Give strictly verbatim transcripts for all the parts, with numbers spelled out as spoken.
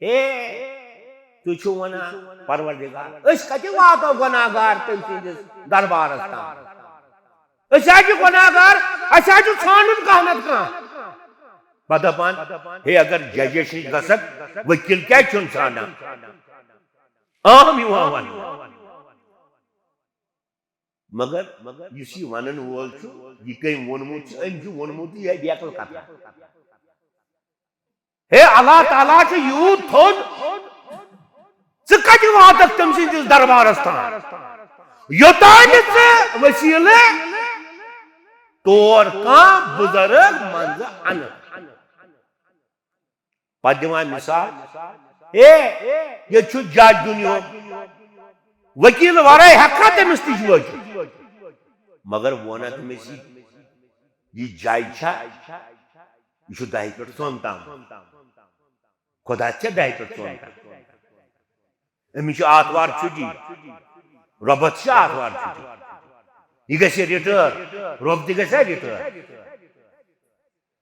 ہے، تُہۍ چھِو وَنان، پروردگار، أسۍ کَتہِ واتو گۄناہگار تٔمۍ سٕنٛدِس دربارس تام؟ أسۍ حظ چھِ گۄناہگار، اَسہِ حظ چھُ ژھانٛڈُن کانٛہہ نتہٕ کانٛہہ۔ پتہٕ دَپان، ہے، اگر ججس نِش گژھکھ، ؤکیٖل کیٛازِ چھُنہٕ ژھانٛڈان؟ عام یِوان وَننہٕ۔ مگر یُس یہِ وَنن وول چھُ، یہِ کٔمۍ ووٚنمُت چھُ؟ أمۍ چھُ ووٚنمُت یِہے بیکل کتھا۔ ہے، اللہ تعالیٰ چھُ یوٗت تھوٚد، ژٕ کتہِ واتکھ تٔمۍ سٕنٛدِس دربارس تام؟ یوٚتام نہٕ ژٕ وسیٖلہٕ طور کانٛہہ بُزرگ منٛزٕ اَنکھ۔ پتہٕ دِوان مثال، ہے، ییٚتہِ چھُ جج دُنیاہُک، وکیل ورٲے ہٮ۪کھا تٔمِس نِش وٲتِتھ؟ مگر وونا تٔمِس یہِ، یہِ جج چھا، یہِ چھُ دَہہِ پٮ۪ٹھ ژۄن تام۔ خۄدا تہِ چھا دَہہِ پٮ۪ٹھ ژۄن تام؟ أمِس چھِ آتھوار چھُٹی، رۄبَس چھِ آتھوار چھُٹی۔ یہِ گژھِ ریٹٲر، رۄب تہِ گژھِ ریٹٲر۔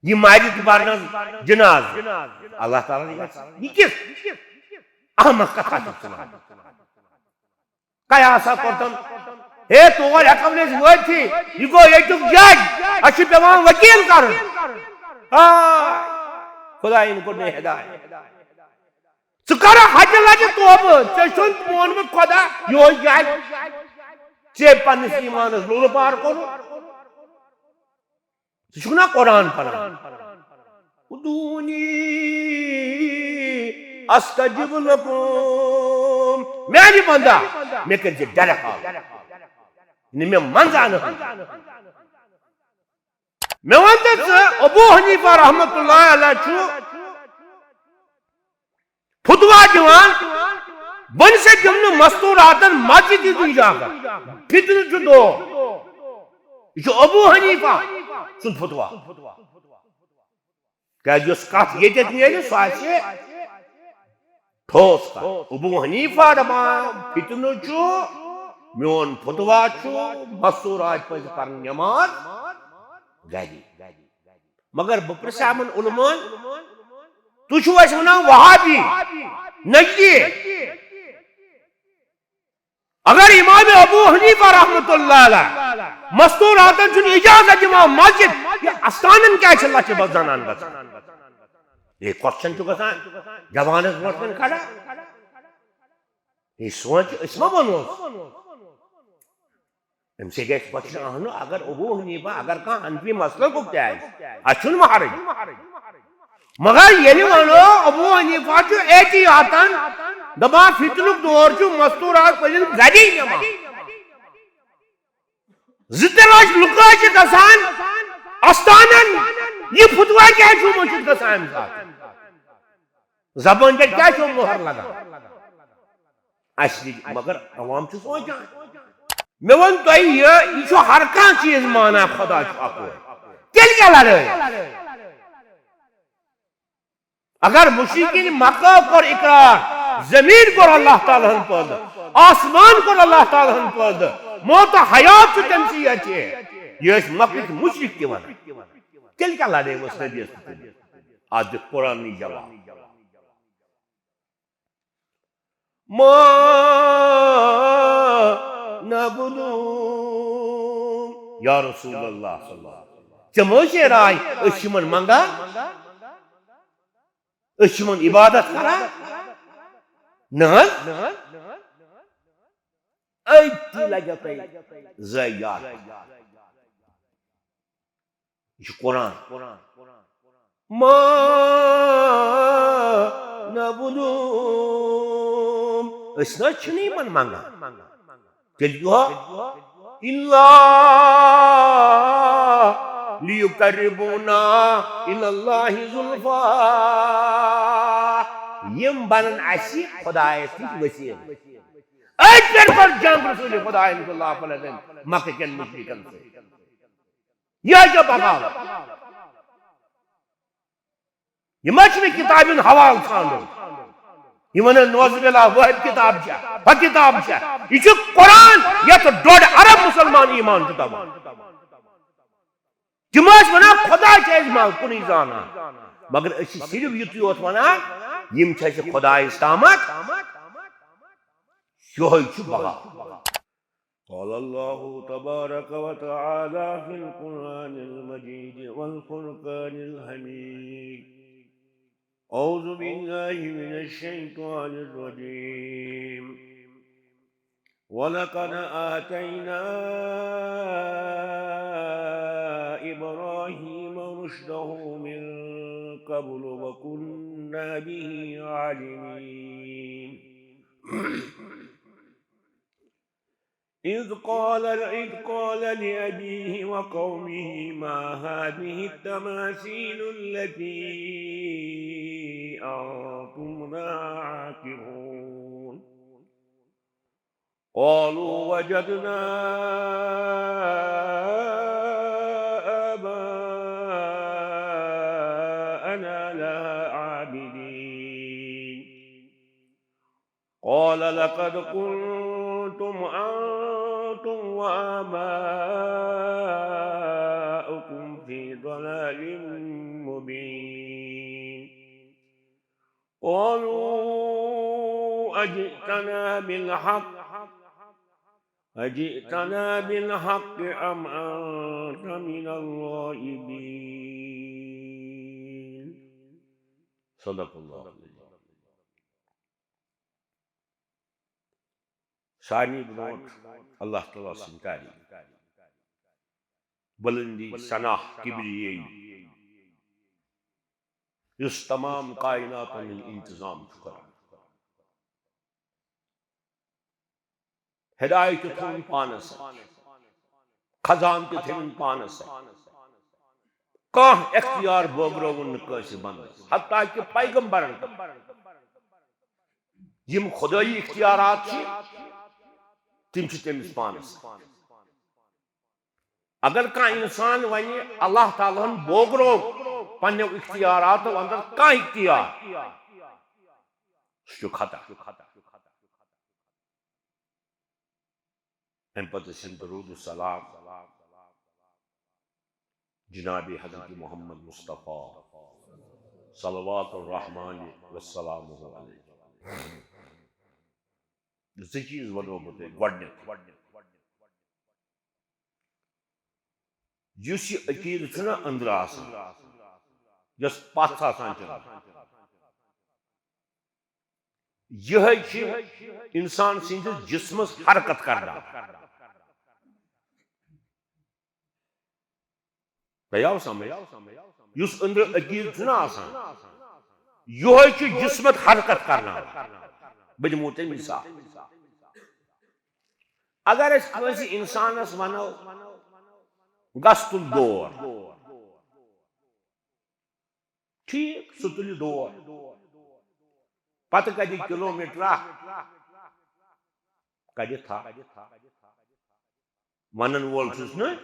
یہِ مارِ تہٕ پرنس جنازٕ۔ اللہ تعالیٰ یہِ گژھِ۔ یہِ کِژھ احمق کتھا چھِ ژٕ ونان؟ کیٛاہ آسا کوٚرتن؟ ہے، تور ہٮ۪کو نہٕ أسۍ وٲتتھٕے۔ یہِ گوٚو ییٚتیُک جج۔ اَسہِ چھُ پٮ۪وان وکیل کرُن۔ آ، خدایَن کوٚر مےٚ ہدایت۔ ژٕ کر حجہِ لجہِ توبہٕ، ژےٚ چھُنہٕ مونمُت خۄدا یِہوٚے جج۔ ژےٚ پننِس ایٖمانس لوٚرٕ پار کوٚرُتھ۔ ژٕ چھُکھ نا قرآن پران؟ ادعونی استجب لکم۔ میانہِ بندا، مےٚ کٔرۍ زِ ڈرک آو۔ نہٕ مےٚ منٛز اَنہٕ۔ مےٚ وَن تہٕ ژٕ، ابو حنیفہ رحمتہ اللہ علیہ چھُ فتوا دِوان، بنہِ سۭتۍ دِم نہٕ مستوراتن مسجد ہٕنٛز اجازت۔ فتنہٕ چھُ دور۔ یہِ چھُ ابو حنیفہ سُنٛد فتوا۔ کیٛازِ یۄس کتھ ییٚتٮ۪تھ نیرِ، سۄ آسہِ ٹھوس کتھ۔ ابو حنیفہ دپان، فتنہٕ چھُ، میون فتوا چھُ، مستورات پزِ پرٕنۍ نماز گرِ۔ مگر بہٕ پرژھٕ یِمن علماءن، تُہۍ چھِو اَسہِ وَنان وہابی، نجدی۔ اگر امام ابو حنیفہ رحمۃ اللہ علیہ مستوراتن چھُنہٕ اجازت دِوان مسجد، یہِ استانن کیٛازِ چھِ لچھِ بس زنان گژھان؟ یہِ کوسچن چھُ گژھان جوانس برونٛٹھ کَنہِ کھڑا۔ یہِ سونٛچ، أسۍ ما وَنوس؟ أمۍ سٕے گژھِ پتہٕ اہنُ، اگر ابو حنیفہ، اگر کانٛہہ حنفی مسلکُک تہِ آسہِ، اَتھ چھُنہٕ محرج۔ مگر ییٚلہِ وَنو ابو حنیفہ چھُ احتیاطن دَپان، فتنُک دور چھُ، مستورات پٔرِن گَرے نٮ۪ماز۔ زٕ ترٛےٚ لَچھ لُکھ حظ چھِ گژھان استانن، یہِ فتوا کیٛازِ چھُ مٔشِتھ گژھان اَمہِ ساتہٕ؟ زبٲنۍ پٮ۪ٹھ کیٛازِ چھُ مۄہر لگان؟ اَسہِ نِش، مگر عوام چھُ سونٛچان۔ مےٚ ووٚن تۄہہِ یہِ، یہِ چھُ ہر کانٛہہ چیٖز مانان خۄدا چھُ اَکُے۔ تیٚلہِ کیٛاہ لڑٲے؟ اگر مشرکین مکہ کوٚر اقرار، زمین کوٚر اللہ تعالیٰ ہن پٲدٕ، آسمان کوٚر اللہ تعالیٰ ہن پٲدٕ، موت و حیات چھُ تٔمۍ سٕے اَتھِ، یہِ ٲسۍ مکٕکۍ مشرک تہِ وَنان۔ تیٚلہِ کیٛاہ لڑٲے ؤژھ نبیَس تہٕ تٔمِس؟ اَتھ دیُت قرآنٕے جواب۔ ما نعبدہم۔ یا رسول اللہ صلی اللہ علیہ وسلم، ژےٚ مہ ٲسے راے أسۍ چھِ یِمن منگان، أسۍ چھِ یِمن عبادت کران؟ نہ حظ، أتی لگیو تۄہہِ زٲے یاد۔ یہِ چھُ قرآن۔ ما نعبدہم۔ أسۍ نہ حظ چھِنہٕ یِمن منگان۔ تیٚلہِ گوٚو الا لیقربونا الی اللہ زلفی۔ یِم بنن اَسہِ خۄدایس نِش وسیٖلہٕ۔ أتھۍ پٮ۪ٹھ کوٚر جنگ رسول خۄدایَن صلی اللہ علیہ وسلم مکہ کٮ۪ن مشرکن سۭتۍ۔ یہِ حظ چھِ بغاوت۔ یہِ ما چھُنہٕ کِتابہِ ہُنٛد حوالہٕ ژھانٛڈُن؟ یہِ وَنان نعوذ باللہ، وٲحد کِتاب چھےٚ، ہۄ کِتاب چھےٚ۔ یہِ چھُ قرآن، یَتھ ڈۄڈ ارب مُسلمان ایٖمان چھُ تھاوان۔ تِم ٲسۍ وَنان خۄدا چھِ اَسہِ ما کُنُے زانان، مگر أسۍ چھِ صرف یُتُے یوت وَنان، یِم چھِ اَسہِ خۄدایَس تامَتھ، یِہوٚے چھُ بقا۔ قال الله تبارك وتعالى في القرآن المجيد والفرقان الحميد. أعوذ بالله من الشيطان الرجيم. ولقد آتينا إبراهيم رشده من قبل وكنا به عالمين. إذ قال، إذ قال لأبيه وقومه ما هذه التماثيل التي أنتم لها عاكفون. قالوا وجدنا آباءنا لها عابدين. قال لقد كنتم أنتم وآباؤكم في ضلال مبين. قالوا أجئتنا بالحق، أجئتنا بالحق أم أنت من الغائبين. صدق الله العظيم. سارنٕے برونٛٹھ اللہ تعالیٰ سٕنٛز تعریٖف، بُلندی، ثنا، کبریٲیی، یُس تمام کائناتن ہُنٛد انتظام چھُ کران۔ ہدایت تہِ تھٲوٕن پانس سۭتۍ، خزانہٕ تہِ تھٲوٕن پانس سۭتۍ۔ کانٛہہ اختیار بٲگرٲوُن نہٕ کٲنٛسہِ بندس، حتیٰ کہِ پیغمبرن تہِ۔ یِم خدٲیی اختیارات چھِ، تِم چھِ تٔمِس پانس سۭتۍ۔ اگر کانٛہہ انسان ونہِ اللہ تعالیٰ ہن بوگرو پننیو اختیاراتو اندر کانٛہہ اختیار، سُہ چھُ خطا۔ امہِ پتہٕ ٲسِن درود و سلام جناب حضرت محمد مصطفیٰ صلوات الرحمن و سلامہ علیہ۔ زٕ چیٖز ونو بہٕ تۄہہِ گۄڈٕنیتھ۔ یُس یہِ عقیٖدٕ چھُنہ أنٛدرٕ آسان، یۄس پژھ آسان چھِ أنٛدرٕ، یِہوٚے چھِ اِنسان سٕنٛدِس جسمس حرکت کرناوان۔ تۄہہِ آو سمجھ؟ یُس أنٛدرٕ عقیٖدٕ چھُنہ آسان، یِہوٚے چھُ جسمت حرکت کرناوان۔ بہٕ دِمو تۄہہِ مثال۔ اگر أسۍ کٲنٛسہِ اِنسانس ونو، "گژھ تُل دور"، ٹھیٖک، سُہ تُلہِ دور۔ پتہٕ کَڑِ کِلوٗمیٖٹرا، کَڑِ تھپھ۔ وَنَن وول چھُس نہٕ۔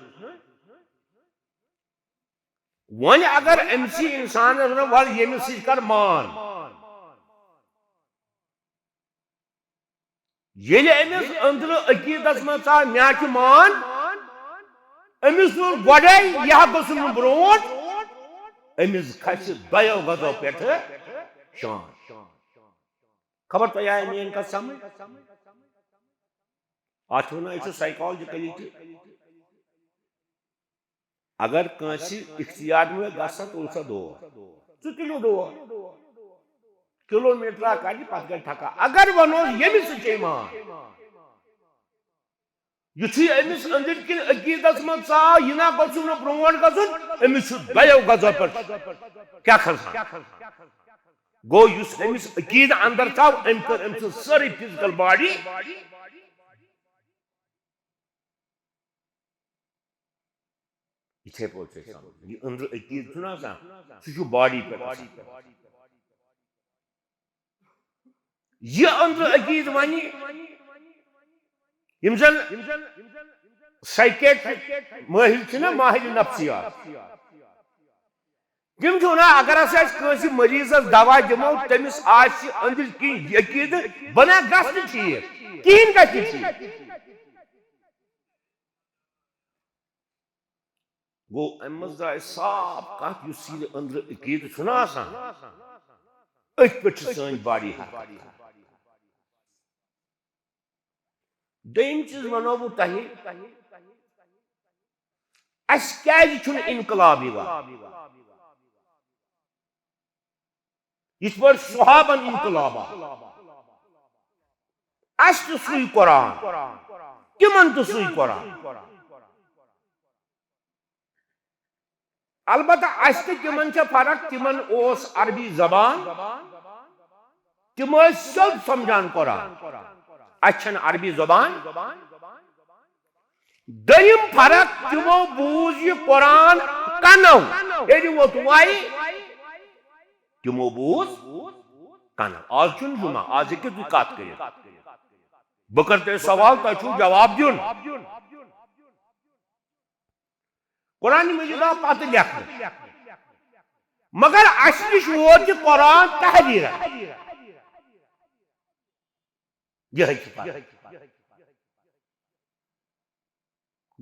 وۄنۍ اگر أمۍ سٕے اِنسانَس وَنو، "وَل، ییٚمِس سۭتۍ کَر مان"، ییٚلہِ أمِس أنٛدرٕ عقیٖدس منٛز ژاو، "مےٚ چھُ مان"، أمِس ووٚن گۄڈَے، "یہِ ہا گوٚژھُم نہٕ برونٛٹھ"، أمِس کھسہِ دۄیو غزو پٮ۪ٹھٕ شان۔ خبر تۄہہِ آیہِ میٛٲنۍ کتھ سمجھ؟ اتھ چھِ ونان، یہِ چھُ psychologically تہِ۔ اگر کٲنٛسہِ اختیار مےٚ گژھِ سا، تُل سا دور۔ ژٕ تُلِو دور۔ کلوٗمیٹرا کڑِ، پتہٕ گژھِ تھکا۔ اگر ونو، ییٚمِس سۭتۍ چھِ ایمان، یُتھُے أمِس أنٛدٕرۍ کِنۍ عقیٖدس منٛز ژاو، یہِ نہ گوٚژھُم نہٕ برونٛٹھ گژھُن، أمِس چھُ دۄیو غزو پٮ۪ٹھ کیٛاہ کھسان؟ گوٚو، یُس أمِس عقیٖدٕ اندر ژاو، أمۍ کٔر أمۍ سٕنٛز سٲرٕے physical body۔ یِتھے پٲٹھۍ چھُ اَسہِ سمجھُن۔ یہِ أنٛدرٕ عقیٖدٕ چھُنہٕ آسان، سُہ چھُ body پٮ۪ٹھ آسان۔ یہِ أنٛدرٕ عقیٖدٕ وَنہِ، یِم زن psychiatric مٲہِر چھِنہ، ماہِرِ نفسیات، تِم چھِ وَنان، اگر ہسا أسۍ کٲنٛسہِ مریضس دوا دِمو، تٔمِس آسہِ أنٛدٕرۍ کِنۍ یہِ عقیٖدٕ، بہٕ نہ گژھٕ نہٕ ٹھیٖک، کِہیٖنۍ گژھِ نہٕ ٹھیٖک۔ گوٚو، اَمہِ منٛز درٛاے صاف کَتھ، یُس یہِ أنٛدرٕ عقیٖدٕ چھُنہ آسان، أتھۍ پٮ۪ٹھ چھِ سٲنۍ باڈی حرکت کران۔ دوٚیِم چیٖز وَنو بہٕ تۄہہِ، اَسہِ کیٛازِ چھُنہٕ انقلاب یِوان؟ یِتھ پٲٹھۍ صحابن انقلاب آو، اَسہِ تہِ سُے قرآن، تِمن تہِ سُے قرآن۔ البتہ اَسہِ تہٕ تِمن چھےٚ فرق، تِمن اوس عربی زبان، تِم ٲسۍ سیوٚد سمجھان قرآن، اَسہِ چھَنہٕ عربی زبان۔ دوٚیِم فرق، تِمو بوٗز یہِ قرآن کنو، ییٚلہِ ووت وَے، تِمو بوٗز کنو۔ آز چھُنہٕ جمعہ، آز ہیٚکِو تُہۍ کتھ کٔرِتھ۔ بہٕ کرٕ تۄہہِ سوال، تۄہہِ چھُو جواب دیُن۔ قرآن مجید آو پتہٕ لیکھنہٕ، مگر اَسہِ نِش ووت یہِ قرآن تحریٖرن۔ یِہوٚے چھِ فرق۔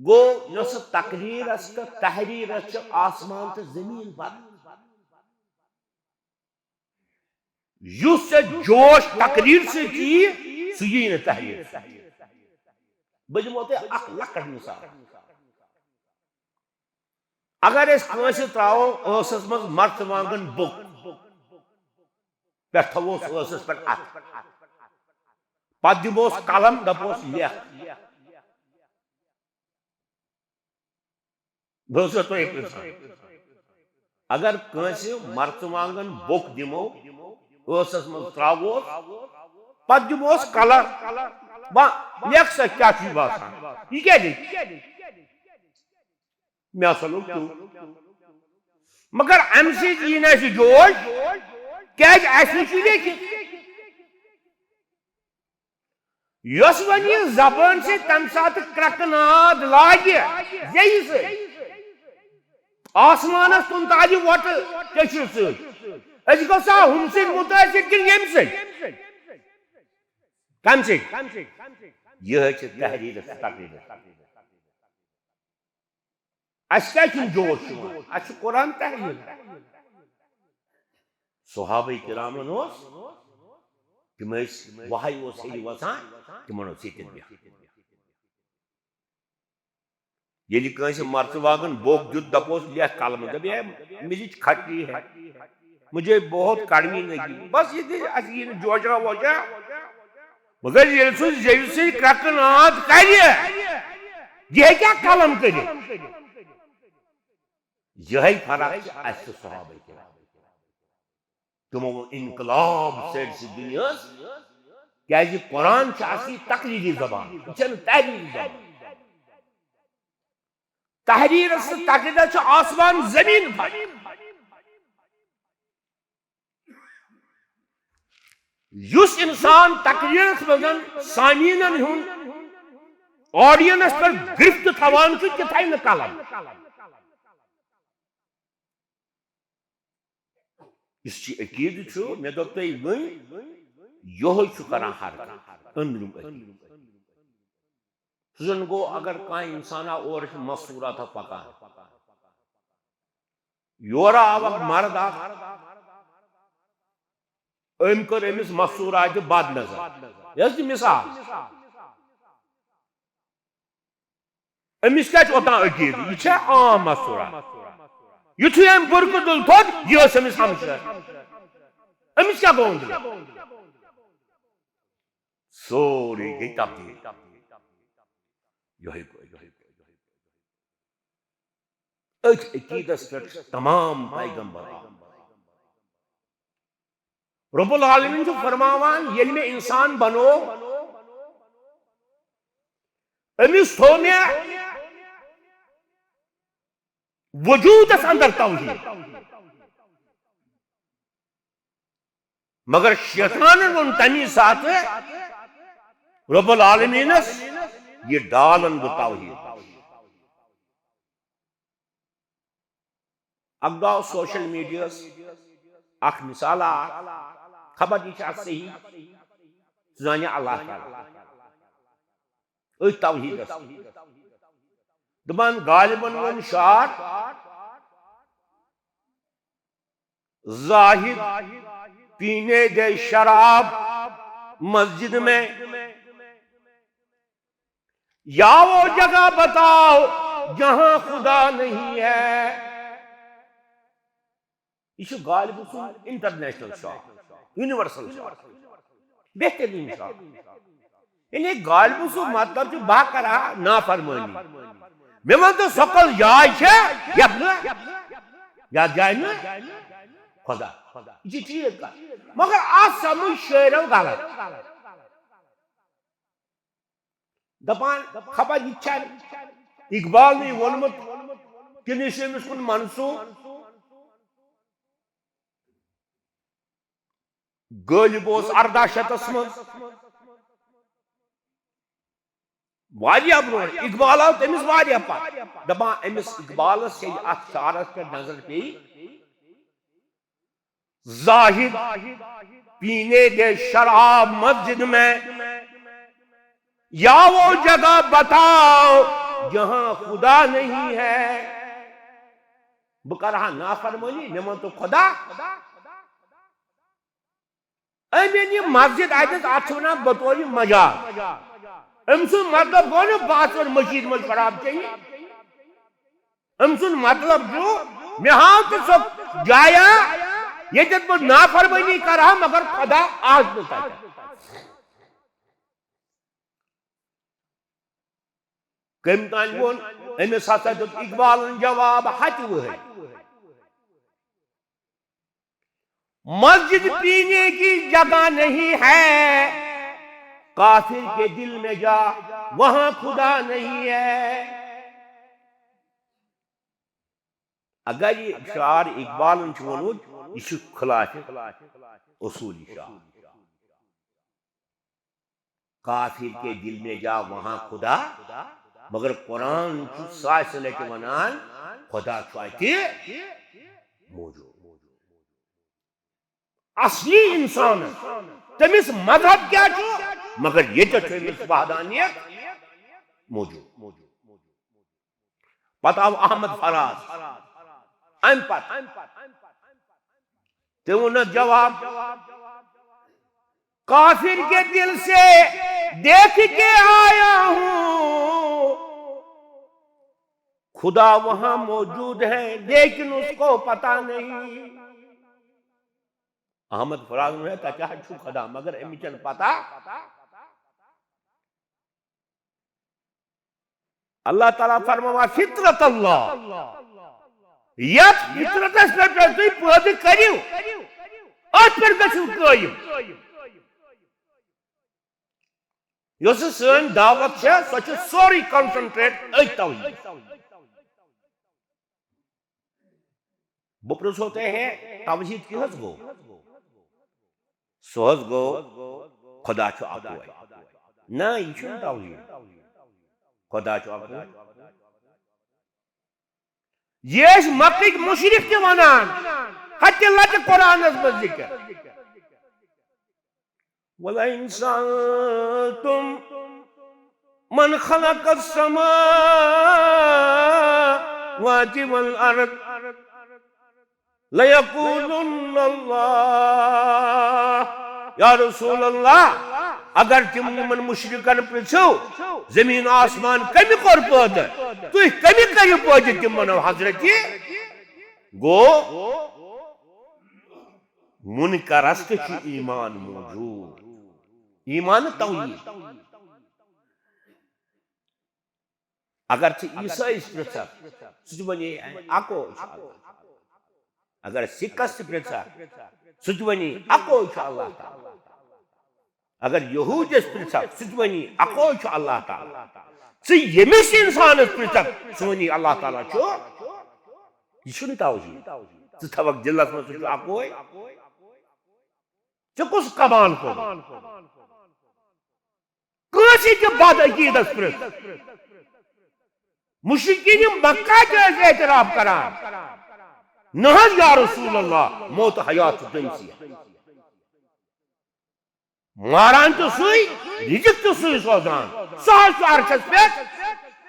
گوٚو، یۄس تقریٖرس تہٕ تحریٖرس چھِ آسمان تہٕ زٔمیٖن فرق۔ یُس ژےٚ جوش تقریٖر سۭتۍ یِیہِ، سُہ یِیہِ نہٕ تحریٖر سۭتۍ۔ بہٕ دِمو تۄہہِ اکھ لۄکٕٹ مثال۔ اگر أسۍ کٲنٛسہِ ترٛاوو ٲسس منٛز مرژٕوانٛگن بوٚک، پٮ۪ٹھ تھاووس ٲسس پٮ۪ٹھ اَتھٕ، پتہٕ دِموس قلم، دپوس لیکھ۔ بہٕ حظ چھُس تۄہہِ پرٛژھان، اگر کٲنٛسہِ مرژٕوانٛگن بوٚک دِمو، ٲسس منٛز ترٛاووس، پتہٕ دِموس قلم، وۄنۍ لیکھ سا کیٛاہ چھُے باسان، یہِ کیٛاہ لیکھِ؟ مےٚ ہسا لوٚگ تیُتھ۔ مگر امہِ سۭتۍ یی نہٕ اَسہِ جوش، کیٛازِ اَسہِ نِش چھُ لیکھِتھ۔ یۄس وۄنۍ یہِ زبٲنۍ سۭتۍ تَمہِ ساتہٕ کرٛٮ۪کہٕ ناد لاگہِ زیٚیہِ سۭتۍ، آسمانس کُن تاجہِ وۄٹہٕ کٔشِر سۭتۍ، أسۍ گوٚو سا ہُمہِ سۭتۍ مُتٲثِر کِنہٕ ییٚمہِ سۭتۍ؟ کَمہِ سۭتۍ؟ یِہوٚے چھِ تحریٖرس تقریٖرس۔ اَسہِ کیٛازِ چھُنہٕ جوش یِوان؟ اَسہِ چھُ قرآن تحریٖر۔ صحابہ کرامن اوس، تِم ٲسۍ، وحی اوس ییٚلہِ وَسان، تِمن اوس ییٚتٮ۪ن بیٚہوان۔ ییٚلہِ کٲنٛسہِ مرژٕوانٛگن بوٚک دیُت، دَپوس، لیکھ قلمہٕ، دَپہِ، "ہے، مجھے چھِ کھٹی ہے۔" مجھے بہت کڑوی لگی۔ بس یہ تھی اسی جوشا ووشا۔ مگر ییٚلہِ سُہ زیوِ سۭتۍ کرٛٮ۪کہٕ ناد کرِ، یہِ ہیٚکیٛاہ قلم کٔرِتھ؟ یِہوٚے فرق چھِ اَسہِ تہٕ صحابہ کرام۔ تِمو ووٚن انقلاب سٲرسٕے دُنیاہَس، کیٛازِ قرآن چھِ اَصلی تقریٖری زبان، یہِ چھَنہٕ تحریٖری زبان۔ تحریٖرس تہٕ تقریٖرس چھُ آسمان زٔمیٖن فرق۔ یُس اِنسان تقریٖرس منٛز سامعیٖنن ہُنٛد آڈینس پٮ۪ٹھ گرفت تھاوان چھُ، تہِ تھاوِ نہٕ قلم۔ یُس یہِ عقیٖدٕ چھُ، مےٚ دوٚپ تۄہہِ وۄنۍ، یِہوٚے چھُ کران ہر کانٛہہ أنٛدرِم عقیٖدٕ۔ سُہ زن گوٚو، اگر کانٛہہ اِنسانا اورٕ چھُ مستوٗراتھا پکان، یورٕ آو اکھ مرد اکھ، أمۍ کٔر أمِس مستوٗراتہِ بد نظر۔ یہِ حظ چھِ مثال۔ أمِس کیٛاہ چھُ اوٚتام عقیٖدٕ؟ یہِ چھا عام مستوٗرات؟ یُتھُے أمۍ بُرکہٕ تُل تھوٚد، یہِ ٲس أمِس ہمشیر۔ أمِس کیٛاہ گوٚو أنٛدرٕ؟ سورُے گٔے تبدیٖل۔ یِہوٚے گوٚو، یِہوٚے گوٚو۔ أتھۍ عقیٖدس پٮ۪ٹھ چھِ تمام پیغمبر آمٕتۍ۔ رب العالمین چھُ فرماوان، ییٚلہِ مےٚ اِنسان بنوو، أمِس تھوٚو مےٚ وجوٗدس اندر توحیٖد۔ مگر شیطانن ووٚن تمی ساتہٕ رب العالمینس، "یہِ ڈالن بہٕ توحیٖد۔" اکھ دۄہ آو سوشل میڈیاہس اکھ مثال آ، خبر یہِ چھا صحیح، سُہ زانہِ اللہ تعالیٰ۔ أتھۍ توحیٖدس۔ دپان غالبن ووٚن شعر، زاہد پینے دے شراب مسجد میں، یا وہ جگہ بتاؤ جہاں خدا نہیں ہے۔ یہ چھُ غالب سُنٛد انٹرنیشنل شعر، یونیورسل شعر، بہترین شعر۔ یعنی غالب سُنٛد مطلب چھُ، بہٕ کرٕ ہا نافرمٲنی۔ مےٚ ؤنۍ تو، سۄ کۄس جاے چھےٚ یتھ نہٕ، یتھ جایہِ نہٕ خدا؟ یہِ چھِ ٹھیٖک کتھ۔ مگر اتھ سمجھ شٲعرو غلط۔ دپان، خبر یہِ چھا اقبال نٕے ووٚنمُت کِنہٕ یہِ چھُ أمِس کُن منسوٗب؟ غٲلب اوس ارداہ شیٚتس منٛز، واریاہ برونٛہہ۔ اقبال آو تٔمِس واریاہ پتھ۔ دپان، أمِس اقبالس ییٚلہِ اتھ شعرس پٮ۪ٹھ نظر پیٚیہِ، زاہد پینے دے شراب مسجد میں، یا وہ جگہ بتاؤ جہاں خدا نہیں ہے۔ بہٕ کرٕ ہا نافرمٲنی، مےٚ ؤنۍ تو خدا؟ أمۍ أنۍ یہِ مسجد اتٮ۪تھ، اتھ چھِ ونان بطور مجاز۔ أمۍ سُنٛد مطلب گوٚو نہٕ بہٕ اژٕ وۄنۍ مٔشیٖد منٛز شراب چیٚنہِ۔ أمۍ سُنٛد مطلب چھُ، مےٚ ہاو تہٕ سۄ جایا ییٚتٮ۪تھ بہٕ نافرمٲنی کرٕ ہا، مگر خدا آسہِ نہٕ تتٮ۪تھ۔ کٔمۍ تام ووٚن، أمِس ہسا دیُت اقبالن جواب ہتہِ وٕہٕرۍ۔ مسجد پینے کی جگہ نہیں ہے، کافر کے دل میں جا، وہاں خدا نہیں ہے۔ اگر یہِ شعر اقبالن چھُ ووٚنمُت، یہِ چھُ خلاف اصولی شعر۔ کافر کے دل میں جا وہاں خدا، مگر قرآن چھُ ساسہِ لٹہِ ونان، خدا چھُ اتہِ موجود۔ اصلی انسان، تٔمِس مذہب کیٛاہ چھُ، مگر ییٚتہِ چھُ أمِس وحدانیت موجود۔ پتہٕ آو احمد فراز۔ امہِ پتہٕ تٔمۍ ووٚن اَتھ جواب، کافر کے دل سے دیکھ کے آیا ہوں، خدا وہاں موجود ہے لیکن اس کو پتا نہیں۔ احمد فراز ووٚن، ہے، تتہِ حظ چھُ خدا، مگر أمِس چھَنہٕ پتہ۔ اللہ تعالیٰ فرماوان، فطرت اللہ، یتھ فطرتس پٮ۪ٹھ تُہۍ پٲدٕ کٔرِو، أتھۍ پٮ۪ٹھ گٔژھِو قٲیِم۔ یۄس سٲنۍ دعوت چھےٚ، سۄ چھِ سورُے concentrate أتھۍ توحیٖد۔ بہٕ پرٛژھو تۄہہِ، ہے، توحیٖد کیٛاہ حظ گوٚو؟ سُہ حظ گوٚو، خدا چھُ اَکوے۔ نہ، یہِ چھُنہٕ توحیٖد۔ خدا چھُ اَکوے۔ یہِ ٲسۍ مکٕکۍ مُشرِک تہِ وَنان، ہَتہِ لَٹہِ قرآنَس منٛز ذِکِر۔ ولئن سألتم من خلق السماوات والأرض ليقولن الله۔ یا رسول اللہ، اگر تِم یِمن مُشرِکن پرٛژھو، زٔمیٖن آسمان کٔمہِ کوٚر پٲدٕ؟ تُہۍ کٔمہِ کٔرِو پٲدٕ؟ تِم وَنو، حضرت، گوٚو، مُنکرس تہِ چھُ ایمان موجود۔ ایمان توحید۔ اگر ژٕ عیسٲیِس پرٛژھکھ، سُہ تہِ وَنہِ، اَکوے چھُ اللہ۔ اگر سِکس تہِ پرٛژھکھ، سُہ تہِ وَنہِ، اَکوے چھُ اللہ تعالیٰ۔ اگر یہوٗدِس پرٛژھکھ، سُہ تہِ وَنہِ، اَکوے چھُ اللہ تعالیٰ۔ ژٕ ییٚمِس اِنسانَس پرٛژھکھ، سُہ وَنہِ، اللہ تعالیٰ چھُ۔ یہِ چھُنہٕ توحید۔ ژٕ تھاوَکھ دِلَس منٛز، سُہ چھُ اَکوے۔ ژےٚ کُس کمال کوٚر؟ کٲنٛسہِ تہِ بد عقیدس پرٛژھ۔ مُشرِکیٖنِ مکہ تہِ ٲسۍ اعتراف کران، نہ حظ یا رسول اللہ، موت حیات چھُ تٔمۍ سٕے۔ ماران تہِ سُے، رِزِق تہِ سُے سوزان۔ سُہ حظ چھُ عرشس پٮ۪ٹھ۔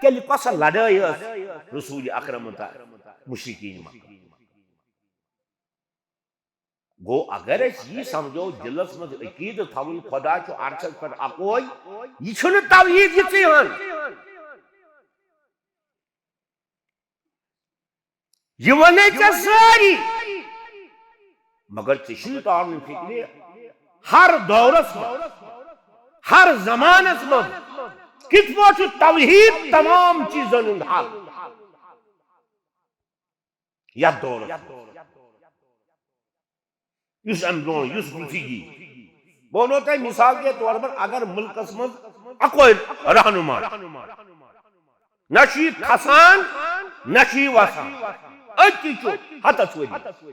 تیٚلہِ کۄسا لڑٲے ٲس رسول اکرمن تہٕ مُشرِکیٖنِ مکہ؟ گوٚو، اگر أسۍ یی سمجھو، دِلس منٛز عقیدٕ تھاوُن، خۄدا چھُ عرشس پٮ۪ٹھ اکوے، یہِ چھُنہٕ توحیٖد یِژٕے ہن۔ یہِ وَنے ژےٚ سٲری، مگر ژےٚ چھُنہٕ تارُن فِکرِ، ہر دورس منٛز، ہر زمانس منٛز کِتھ پٲٹھۍ چھُ توحیٖد تمام چیٖزن ہُنٛد حل یتھ دورس منٛز۔ یُس امہِ برونٛہہ، یُس بُتھِ یی۔ بہٕ وَنو تۄہہِ مثال کے طور پر، اگر مُلکس منٛز اکوے رہنما، نہ چھُ یہِ کھسان، نہ چھُ یہِ وسان، أتی چھُ ہتس ؤرۍ یَس۔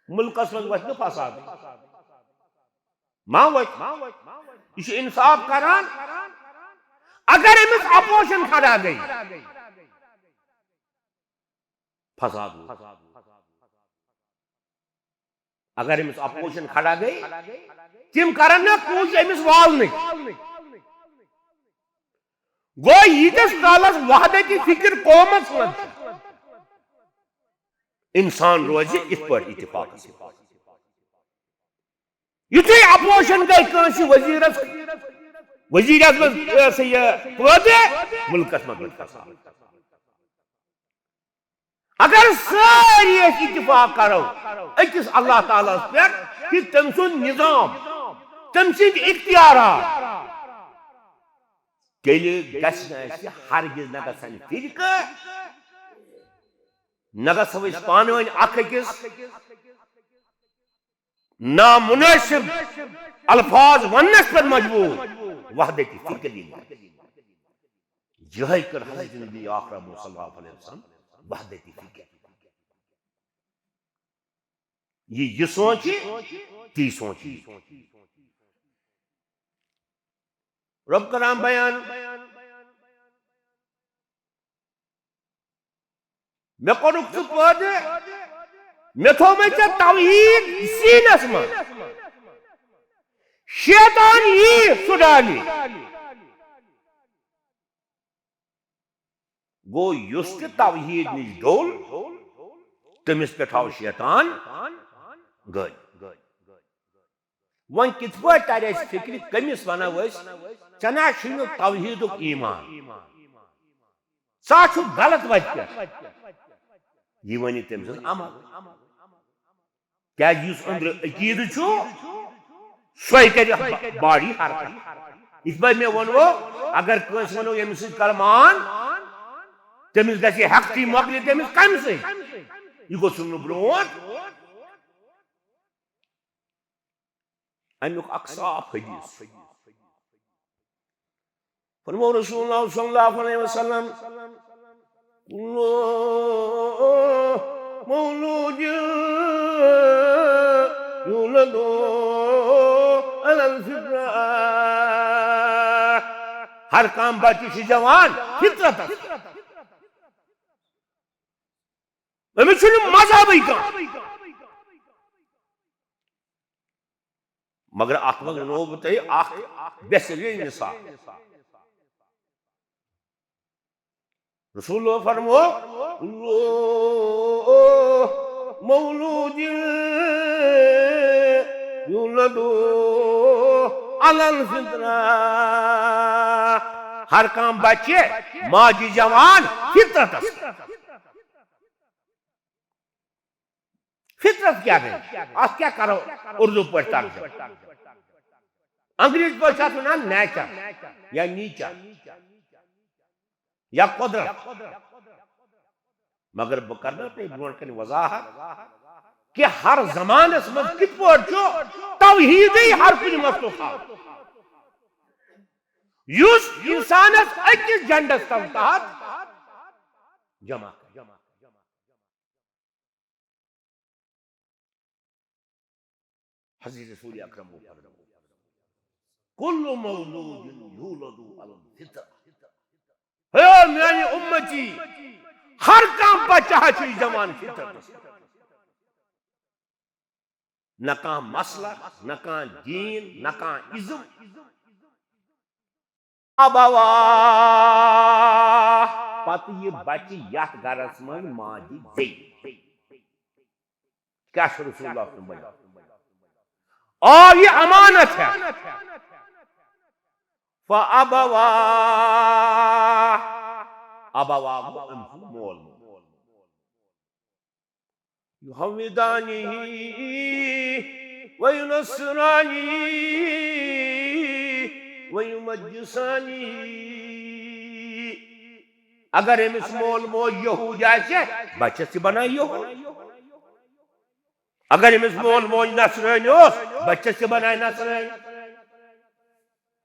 مُلکس منٛز وۄتھِ نہٕ فساد۔ ما وۄتھِ؟ یہِ چھُ انصاف کران۔ اگر أمِس اپوزیشن کھڑا گٔے، فساد ووت۔ اگر أمِس اپوزیشن کھڑا گٔے، تِم کرن نہ کوٗشش أمِس والنٕچ۔ گوٚو، ییٖتِس کالس وحدت فکر قومس منٛز چھِ، انسان روزِ یِتھ پٲٹھۍ اتفاقس منٛز۔ یُتھُے اپوزیشن گٔے کٲنٛسہِ وزیرس، وزیر اعظمس، یہِ ہسا یہِ پٲدٕ، مُلکس منٛز گوٚو فساد۔ اگر سٲری أسۍ اتفاق کرو أکِس اللہ تعالیٰ ہس پٮ۪ٹھ، کہِ تٔمۍ سُنٛد نظام، تٔمۍ سٕنٛدۍ اختیارات، تیٚلہِ گژھِ نہٕ اَسہِ ہرگز، نہ گژھن فرقہٕ، نہ گژھو أسۍ پانہٕ ؤنۍ اکھ أکِس نامناسب الفاظ وننس پٮ۪ٹھ مجبور، وحدت فکر یی نہٕ۔ یہے کٔر حضرت نبی اکرم صلی اللہ علیہ وسلم وحدت فکر۔ یہِ، یہِ سونچہِ، تی سونچہِ۔ رب کران بیان، مےٚ کوٚرُکھ ژٕ پٲدٕ، مےٚ تھوٚومَے ژےٚ توحیٖد سیٖنَس منٛز۔ شیطان یی، سُہ ڈالہِ۔ گوٚو، یُس تہِ توحیٖد نِش ڈوٚل، تٔمِس پٮ۪ٹھ آو شیطان گٔلۍ۔ وۄنۍ کِتھ پٲٹھۍ ترِ اَسہِ فِکرِ، کٔمِس وَنو أسۍ، "ژےٚ نہ چھُے نہٕ توحیٖدُک ایٖمان، ژٕ ہا چھُکھ غلط وَتہِ پٮ۪ٹھ"؟ یہِ وَنہِ تٔمۍ سٕنٛز عمل۔ کیٛازِ یُس أنٛدرٕ عقیٖدٕ چھُ، سۄے کَرِ با-، باڈی حرکت۔ یِتھ پٲٹھۍ مےٚ ووٚنوُ، اگر کٲنٛسہِ وَنو، "ییٚمِس سۭتۍ کَر مان"، تٔمِس گژھِ ہٮ۪کتھٕے مۄکلہِ، تٔمِس کَمہِ سۭتۍ؟ یہِ گوٚژھ نہٕ برونٛٹھ۔ امیُک اکھ صاف حدیث۔ فرمو رسول اللہ صلی اللہ علیہ وسلم، "کل مولود یولد علی الفطرہ"، ہر کانٛہہ بچہِ چھُ زٮ۪وان فطرتس۔ أمِس چھُنہٕ مذہبٕے کانٛہہ۔ مگر اتھ منٛز ووٚنو بہٕ تۄہہِ اکھ بہترین مثال۔ رسول فرمو، "کل مولود یولد علی الفطرہ"، ہر کانٛہہ بچہِ ماجہِ زٮ۪وان فطرتس۔ فطرت کیٛاہ گٔے؟ اتھ کیٛاہ کرو اردو پٲٹھۍ ترجمہٕ؟ انگریزی پٲٹھۍ چھِ اتھ ونان nature یا nature یا قدرت۔ مگر بہٕ کرٕ نہٕ تۄہہِ برونٛٹھ کنہِ وضاحت کہِ ہر زمانس منٛز کِتھ پٲٹھۍ چھُ توحیٖدٕے ہر کُنہِ مخلوق تھاوان۔ یُس انسانس أکِس جنڈس تل تحت جمع کرِ۔ حضرت رسول اکرم وو فرموو، "کل مولود یولد علی الفطرہ"۔ ہے میانہِ اُمتی، ہر کانٛہہ بچہ ہا چھُ زٮ۪وان فطرتس۔ نہ کانٛہہ مسلک، نہ کانٛہہ دین، نہ کانٛہہ ازم۔ ابوا، پتہٕ یہِ بچہِ یتھ گرس منٛز ماجہِ زیٚیہِ۔ کیٛاہ چھُ رسول اللہ سُنٛد بیان؟ آو یہِ امانت ہٮ۪تھ۔ فابوا، ابوا گوٚو أمۍ سُنٛد مول موج۔ یحودانہ و ینصرانہ و یمجسانہ۔ اگر أمِس مول موج یہوٗدۍ آسہِ، بچس تہِ بنایہِ یہوٗدۍ۔ اگر أمِس مول موج نصرٲنۍ اوس، بچس تہِ بنایہِ نصرٲنۍ۔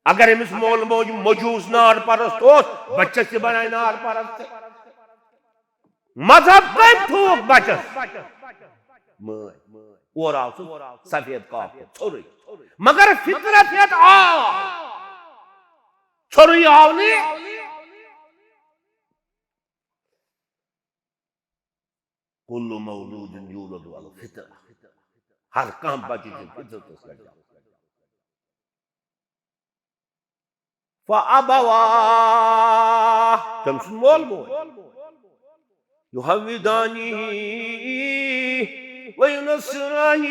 اگر أمِس مول موج مجوٗس نار پرست اوس، بچس تہِ بنایہِ نار پرست۔ مذہب کٔمۍ تھووُکھ بچس؟ مٲنۍ۔ اورٕ آو سُہ سفید کاکھ ژھوٚرُے۔ مگر فطرت ہٮ۪تھ آو۔ ژھوٚرُے آو نہٕ۔ کل مولود یولد علی الفطرہ۔ ہر کانٛہہ بچہِ چھُ فطرتس پٮ۪ٹھ۔ فابوا، تٔمۍ سُنٛد مول موج۔ یحودانہ و ینصرانہ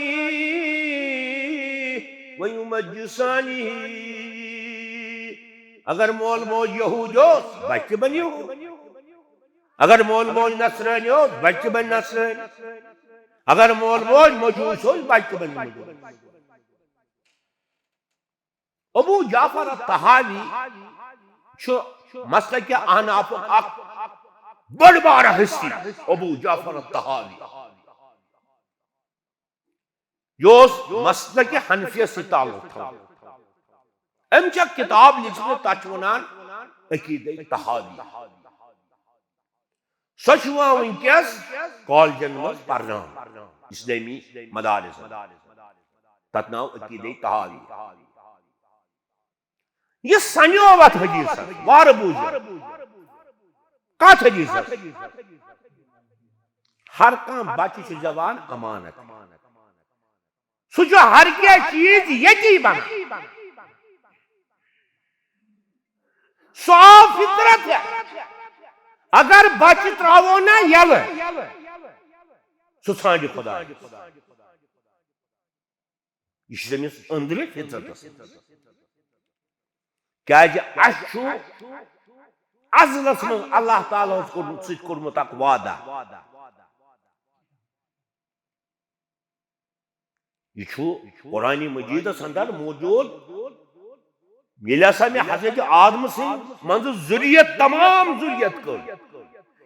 و یمجسانہ۔ اگر مول موج یہوٗدۍ اوس، بچہِ تہِ بنہِ یہوٗدۍ۔ اگر مول موج نصرٲنۍ اوس، بچہِ تہِ بنہِ نصرٲنۍ۔ اگر مول موج مجوٗس اوس، بچہِ تہِ بنہِ مجوٗس۔ ابو جعفر الطحاوی چھُ مسلک احنافُک اکھ بٔڑ بارٕ ہستی۔ ابو جعفر الطحاوی، یہِ اوس مسلک حنفیس سۭتۍ تعلق تھاوان۔ أمۍ چھِ اکھ کِتاب لیٖچھمٕژ، تَتھ چھِ وَنان عقیدے طحاوی۔ سۄ چھِ یِوان وٕنکیٚس کالجن منٛز پرناونہٕ، اسلٲمی مدارسن۔ تَتھ ناو عقیدے طحاوی۔ یہِ سنیو اتھ حدیثس، وارٕ بوٗزِو۔ کتھ حدیثس؟ ہر کانٛہہ بچہِ چھُ زٮ۪وان امانت۔ سُہ چھُ ہر کینٛہہ چیٖز ییٚتی بنان۔ سُہ آو فطرت ہٮ۪تھ۔ اگر بچہِ ترٛاوو نہ یَلہٕ، سُہ ژھانٛڈِ خۄداے۔ یہِ چھُ تٔمِس أنٛدرٕ فطرتس منٛز۔ کیٛازِ اَسہِ چھُ ازلس منٛز اللہ تعالیٰ ہس کوٚرمُت، سۭتۍ کوٚرمُت اکھ وعدہ۔ یہِ چھُ قرآن مجیدس اندر موجود۔ ییٚلہِ ہسا مےٚ حضرت آدم سٕنٛدِ منٛزٕ ذُریت، تمام ذُریت کٔر،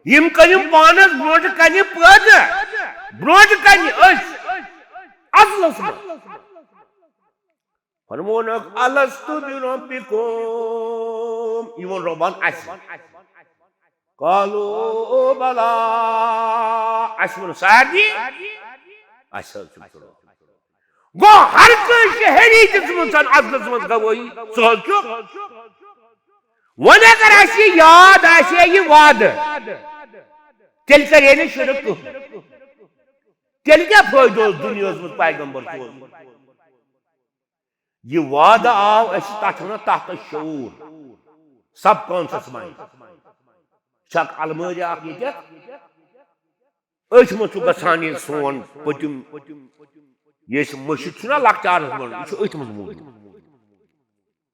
یِم کٔرِم پانس برونٛٹھ کنہِ پٲدٕ، برونٛٹھ کنہِ أسۍ ازلس منٛز۔ فرمونکھ، "الست بربکم؟" یہِ ووٚن رۄبن اَسہِ۔ قالوا بلی، اَسہِ ووٚن سارنٕے، اَسہِ حظ چھُ ژٕ رۄب۔ گوٚو ہر کٲنٛسہِ چھِ ہیٚری دِژمٕژ ازلس منٛز گوٲہی، ژٕ حظ چھُکھ۔ وۄنۍ اگر اَسہِ یہِ یاد آسہِ ہے یہِ وعدٕ، تیٚلہِ کرِ ہے نہٕ شرک کٕہٕنۍ۔ تیٚلہِ کیٛاہ فٲیدٕ اوس دُنیاہس منٛز پیغمبر سوزُن؟ یہِ وعدٕ آو اَسہِ، تَتھ چھِ وَنان تحت شعور، سب کانشس مائنڈ۔ چھِ اکھ المٲرۍ اکھ ییٚتٮ۪تھ، أتھۍ منٛز چھُ گژھان یہِ سون پٔتِم، یہِ أسۍ مٔشِتھ چھُنہ لۄکچارس منٛز، یہِ چھُ أتھۍ منٛز موٗجوٗد۔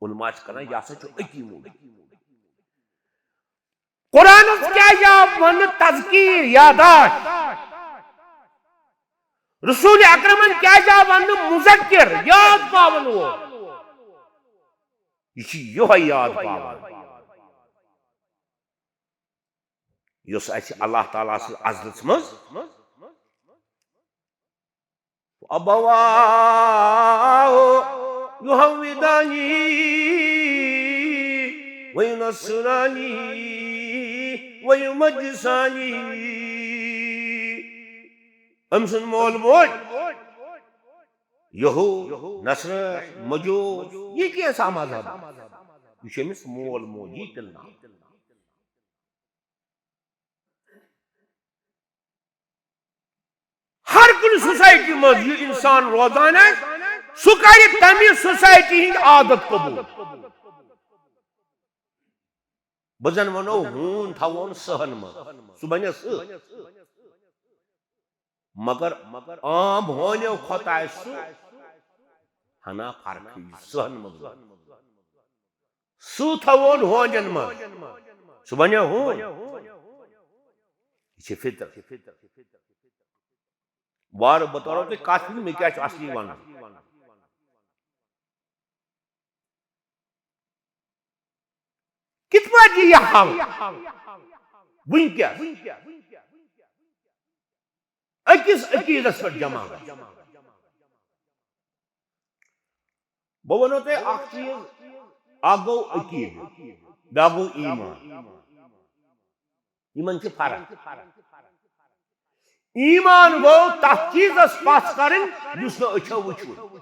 علماء چھِ کران، یہِ ہسا چھُ أتی موٗجوٗد۔ قرآنس کیٛازِ آو وننہٕ تذکیر، یاداشت؟ رسول اکرمن کیٛازِ آو وننہٕ مذکر، یاد پاون وول؟ یہِ چھُ یِہوٚے یاد پاوان، یُس اَسہِ اللہ تعالیٰ سٕنٛز عزتس منٛز ابواه یہودانہ و ینصرانہ و یمجسانہ۔ أمۍ سُنٛد مول موج یہود، نصرٲنۍ، مجوس، یہِ کینٛژھا مذہب؟ یہِ چھُ أمِس مول موجی تیٚلہِ ناو۔ ہر کُنہِ سوسایٹی منٛز یہِ انسان روزان آسہِ، سُہ کرِ تمہِ سوسایٹی ہٕنٛدۍ عادت قبول۔ بہٕ زن ونو، ہوٗن تھاوون سٕہن منٛز، سُہ بنہِ سٕہہ۔ مگر عام ہونیو کھۄتہٕ آسہِ سُہ ہنا فرقٕے سٕہن منٛز۔ سُہ تھاوون ہونٮ۪ن منٛز، سُہ بنیو ہوٗن۔ یہِ چھِ فطرت۔ وارٕ بہٕ ترو تۄہہِ کتھ ہِنٛز، مےٚ کیٛاہ چھُ اصلی ونُن۔ کِتھ پٲٹھۍ یی یہِ حل وٕنکیٚس؟ أکِس عقیٖدس پٮ۪ٹھ جمع گژھِ۔ بہٕ وَنو تۄہہِ اکھ چیٖز، اکھ گوٚو عقیٖدٕ، بیٛاکھ گوٚو ایٖمان۔ یِمن چھِ فرق۔ ایٖمان گوٚو تتھ چیٖزس پژھ کرٕنۍ یُس نہٕ أچھو وٕچھُن۔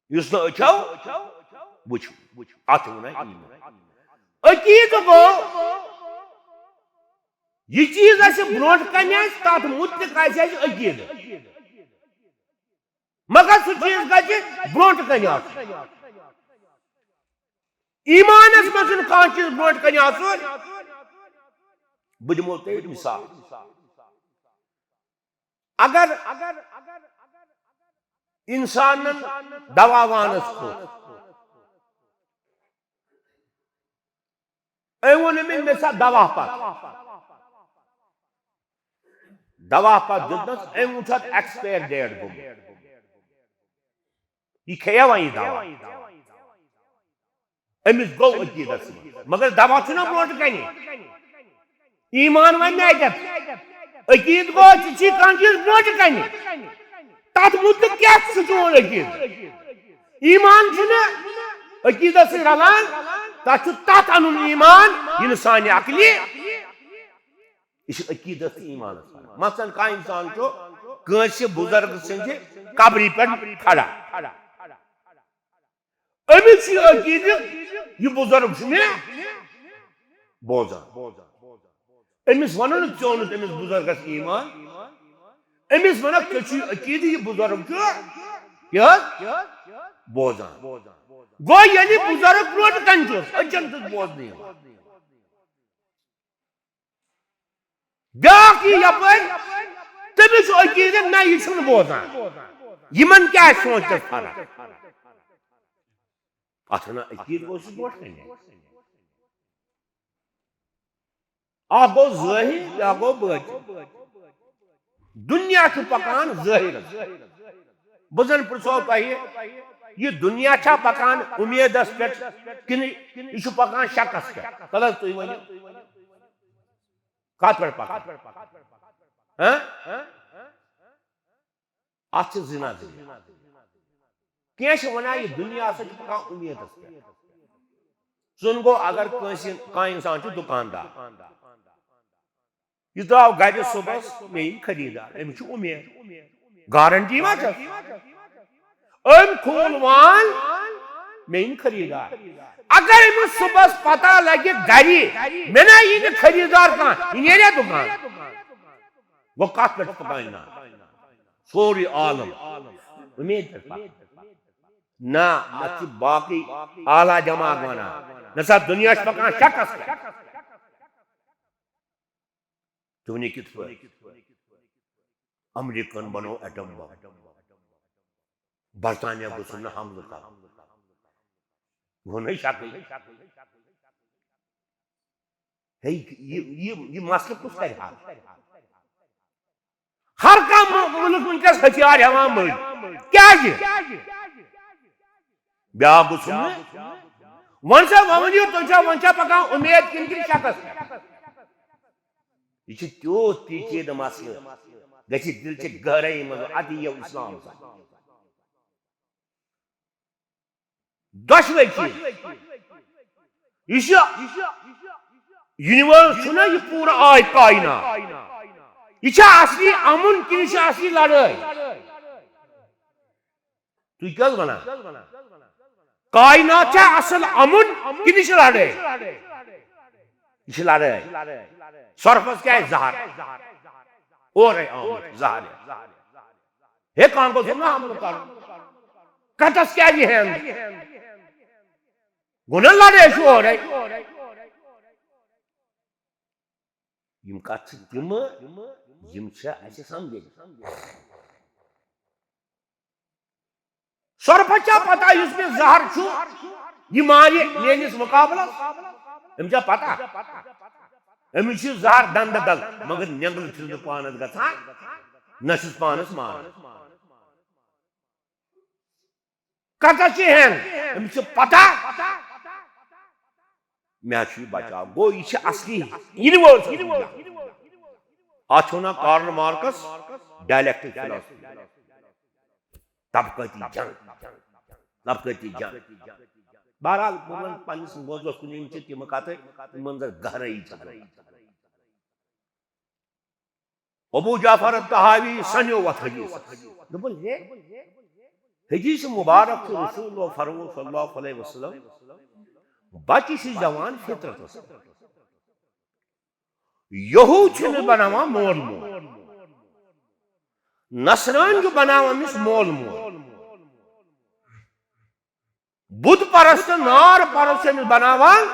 یُس نہٕ أچھو وٕچھُن، اتھ چھِ ونان ایٖمان۔ عقیٖدٕ گوٚو یہِ چیٖز اَسہِ برونٛٹھ کنہِ آسہِ، تتھ مُتعلق آسہِ اَسہِ عقیٖدٕ، مگر سُہ چیٖز گژھِ برونٛٹھ کنہِ آسُن۔ ایٖمانس منٛز چھُنہٕ کانٛہہ چیٖز برونٛٹھ کنہِ آسُن۔ بہٕ دِمو تۄہہِ مثال۔ اگر انسانن دوا وانس کھوٚت، أمۍ ووٚن أمِس، "مےٚ چھا دوا پتہٕ؟" دوا پتہٕ دیُتنس، أمۍ وُچھ اتھ ایکسپائر ڈیٹ گوٚمُت، یہِ کھیٚیا وۄنۍ یہِ دوا؟ أمِس گوٚو عقیٖدس منٛز، مگر دوا چھُنہ برونٛٹھ کنہِ۔ ایٖمان وۄنۍ نہٕ اَتٮ۪تھ۔ عقیٖدٕ گوٚو، ژےٚ چھی کانٛہہ چیٖز برونٛٹھ کنہِ۔ تتھ مُتعلق کیٛاہ چھُ چون عقیٖدٕ؟ ایٖمان چھُنہٕ عقیٖدس سۭتۍ رلان، تتھ چھُ تتھ انُن ایٖمان، یہِ نہٕ سانہِ عقلہِ۔ یہِ چھُ عقیٖدس تہٕ ایٖمانس فرق۔ مثلاً کانٛہہ انسان چھُ کٲنٛسہِ بُزرگ سٕنٛزِ قبرِ پٮ۪ٹھ کھڑا۔ أمِس چھُ یہِ عقیٖدٕ، یہِ بُزرگ چھُ مےٚ بوزان۔ أمِس وَنو نہٕ ژےٚ اوٚنُتھ أمِس بُزرگس ایٖمان۔ أمِس وَنکھ، ژےٚ چھُے عقیٖدٕ، یہِ بُزرگ چھُ یہِ حظ بوزان۔ گوٚو ییٚلہِ بُزرگ برونٛٹھ کنہِ چھُس، أچھن چھُس بوزنہٕ یِوان۔ بیٛاکھ یی یپٲرۍ، تٔمِس چھُ عقیٖدٕ، نہ، یہِ چھُنہٕ بوزان۔ یِمن کیٛاہ آسہِ سونٛچس فرق؟ اتھ ونان عقیٖدٕ گوٚو سُہ برونٛٹھ کنہِ۔ اکھ گوٚو ظٲہِر، بیٛاکھ گوٚو بٲطِن۔ دُنیا چھُ پکان ظٲہِرس۔ بہٕ زن پرژھو تۄہہِ، یہِ دُنیا چھا پکان اُمیدس پٮ۪ٹھ کِنہٕ یہِ چھُ پکان شکس پٮ۪ٹھ؟ تلہٕ حظ تُہۍ ؤنِو۔ کتھ پٮ۪ٹھ پکان؟ ہاں؟ اتھ چھِ زٕ نظرِ۔ کینٛہہ چھِ ونان، یہِ دُنیا ہسا چھُ پکان اُمیدس پٮ۪ٹھ۔ زن گوٚو، اگر کٲنٛسہِ، کانٛہہ انسان چھُ دُکاندار، یہِ درٛاو گرِ صُبحس، مےٚ یی خریٖدار، أمِس چھِ اُمید، گارنٹی ما چھَس؟ أمۍ کھول وان، مےٚ یِن خریٖدار۔ اگر أمِس صُبحس پتہ لگہِ گرِ، مےٚ نا یی نہٕ خریٖدار کانٛہہ، یہِ نیرِ دُکان۔ گوٚو کتھ پٮ۪ٹھ پکان نا؟ سورُے عالم اُمید پٮ۪ٹھ پکان۔ نہ، مےٚ چھِ باقٕے اعلیٰ دٮ۪ماغ ونان، نہ سا دُنیا چھِ پکان شکس پٮ۪ٹھ۔ تُہۍ ؤنِو کِتھ پٲٹھۍ؟ امریکن بنوو ایٹم بم۔ برطانیہ گوٚژھُن نہٕ حملہٕ کرُن۔ گوٚو نہ شکٕے۔ ہے، یہِ، یہِ، یہِ مسلہٕ کُس کرِ حل؟ ہر کانٛہہ مُ-، مُلک وٕنکیٚس ہتھیار ہٮ۪وان مٔلۍ۔ کیٛازِ؟ بیٛاکھ گوٚژھُن نہٕ۔ وۄنۍ چھا، وۄنۍ ؤنِو تُہۍ، چھا، وۄنۍ چھا پکان اُمید کِنہٕ کِنہٕ شکس پٮ۪ٹھ؟ یہِ چھُ تیوٗت پیچیدٕ مسلہٕ، گژھِ دِلچہِ گہرٲیی منٛز، ادٕ یِیو اسلام۔ دۄشوے چیٖز۔ یُس یہِ یونیورس چھُنہ، یہِ پوٗرٕ آے کائنات، یہِ چھا اصلی امُن کِنہٕ یہِ چھِ اصلی لڑٲے؟ تُہۍ کیٛاہ حظ ونان؟ کائنات چھا اصل امُن کِنہٕ یہِ چھِ لڑٲے؟ یہِ چھِ لڑٲے۔ سۄرفس کیٛاہ آسہِ زہر؟ اورے آمُت زہر۔ ہے، کانٛہہ گوٚژھ نہٕ حملہٕ کرُن۔ کٹس کیٛازِ ہٮ۪ن؟ گوٚو نہ لڑٲے چھُ اورے۔ یِم کتھ چھِ تِم، یِم چھِ اَسہِ سمجھٕنۍ۔ سۄرپھس چھا پتہ یُس مےٚ زہر چھُ، یہِ مارِ میٲنِس مُقابلس؟ أمِس چھا پتہ؟ أمِس چھُ زہر دندٕ دل، مگر نٮ۪نٛگرٕ چھُس نہٕ پانس گژھان، نہ چھُس پانس ماران۔ کتس چھِ ہٮ۪ن؟ أمِس چھِ پتہ مےٚ چھُ یہِ بچاو۔ گوٚو، یہِ چھِ اصلی یونیورسل۔ اتھ چھِ ونان کارل مارکس ڈائلیکٹک فلاسفی، طبقاتی جنگ، طبقاتی جنگ۔ بہرحال، بہٕ وَنہٕ پننِس موضوعس کُن، یِم چھِ تِم کتھٕ، یِمن زن گہرٲیی چھِ ضروٗرت۔ ابو جعفر الطحاوی سنیو وتھ حدیث۔ دوٚپُن، ہے، حدیث مبارک چھُ رسول اللہ فرموو صلی اللہ علیہ وسلم، بچہِ چھِ زٮ۪وان فطرتس پٮ۪ٹھ۔ یہود چھُ أمِس بناوان مول موج، نصرٲنۍ چھُ بناوان أمِس مول موج۔ بت پرست، نار پرست چھِ أمِس بناوان۔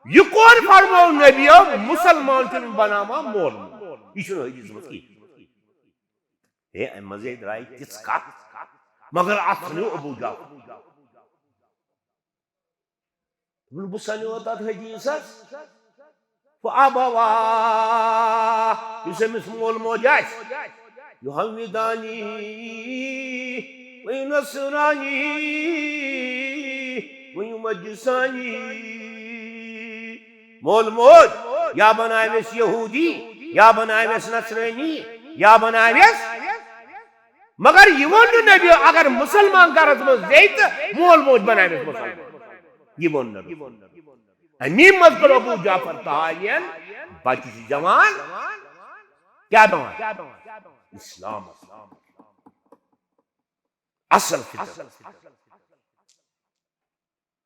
یہِ کون فرموو نبیو؟ مسلمان چھِ أمِس بناوان مول موج۔ یہِ چھُنہٕ حدیثس منٛز کِہیٖنۍ۔ ہے، اَمہِ منٛزٕے درٛایہِ تِژھ کتھ، مگر اتھ ژھٕنِو ابو جعفر۔ دوٚپُن، بہٕ سنیو تتھ حدیثس، فأبواه، یُس أمِس مول موج آسہِ، یحودانی، وینصرانی، ویمجسانی۔ مول موج یا بناوٮ۪س یہودی، یا بناوٮ۪س نصرٲنی، یا بناوٮ۪س، مگر یہِ ووٚن نہٕ نبی، اگر مسلمان گرس منٛز زیٚیہِ تہٕ مول موج بناوٮ۪س مسلمان۔ یہِ ووٚن نہٕ۔ امی منٛز کوٚر ابو جعفر طحاوین بچہِ چھِ زٮ۪وان کیٛاہ دِوان؟ اسلام۔ اصل فطرت۔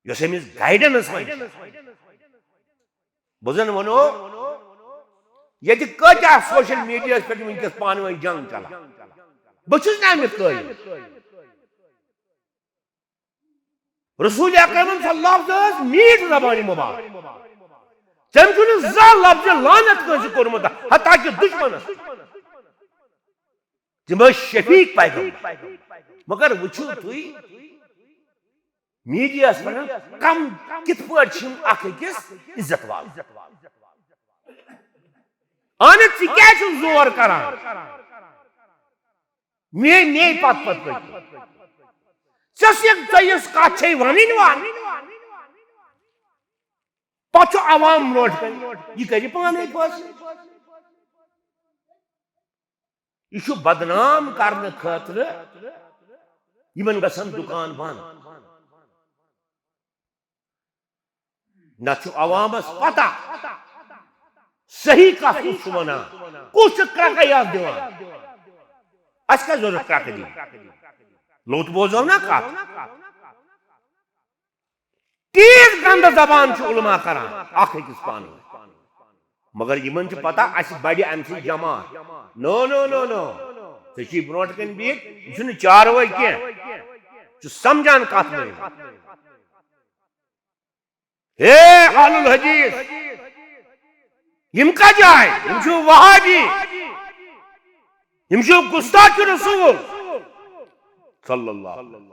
یۄس أمِس گایڈنس منٛز چھِ۔ بہٕ زن ونو، ییٚتہِ کۭتیاہ سوشل میڈیاہس پٮ۪ٹھ وٕنکیٚس پانہٕ ؤنۍ جنگ چلان۔ بہٕ چھُس نہٕ امیُک قٲیِل۔ رسول اکرم صلی اللہ علیہ وسلم ٲس میٖٹھ زبانہِ مبارک۔ تٔمۍ چھُنہٕ زانٛہہ لفظ لعنت کٲنٛسہِ کوٚرمُت، حتیٰ کہِ دُشمنس۔ تِم ٲسۍ شفیق پیغمبر۔ مگر وٕچھِو تُہۍ، میٖڈیاہَس پٮ۪ٹھ کم کِتھ پٲٹھۍ چھِ یِم اکھ أکِس عزت والان۔ اہن، ژٕ کیٛازِ چھُکھ زور کران؟ مے، مے پتہٕ پتہٕ پٔکِو۔ ژےٚ چھِ، ژےٚ یۄس کتھ چھے ونٕنۍ وا؟ پتہٕ چھُ عوام برونٛٹھ کَنہِ، یہِ کرِ پانے فٲصلہٕ۔ یہِ چھُ بدنام کرنہٕ خٲطرٕ، یِمن گژھن دُکان بنٛد۔ نتہٕ چھُ عوامس پتہ صحیح کتھ کُس چھُ ونان، کُس چھُ کرٛکہٕ یتھ دِوان۔ اسہِ کیٛاہ ضروٗرت کرٛکہٕ دِنۍ؟ لوٚت بوزو نا کتھ۔ تیز گندٕ زبان چھِ علماء کران اکھ أکِس پانہٕ ؤنۍ۔ مگر یِمن چھِ پتہ اسہِ بڑِ امہِ سۭتۍ جماعت۔ نو، نو، نو، نو۔ ژےٚ چھُے برونٛٹھ کَنہِ بِہِتھ، یہِ چھُنہٕ چاروٲے کینٛہہ۔ ژٕ سمجھان کتھ نہٕ؟ ہے اہل الحدیث، یِم کتہِ آے؟ یِم چھِ وہابی، یِم چھِ گستاخ رسول صلی اللہ علیہ وسلم۔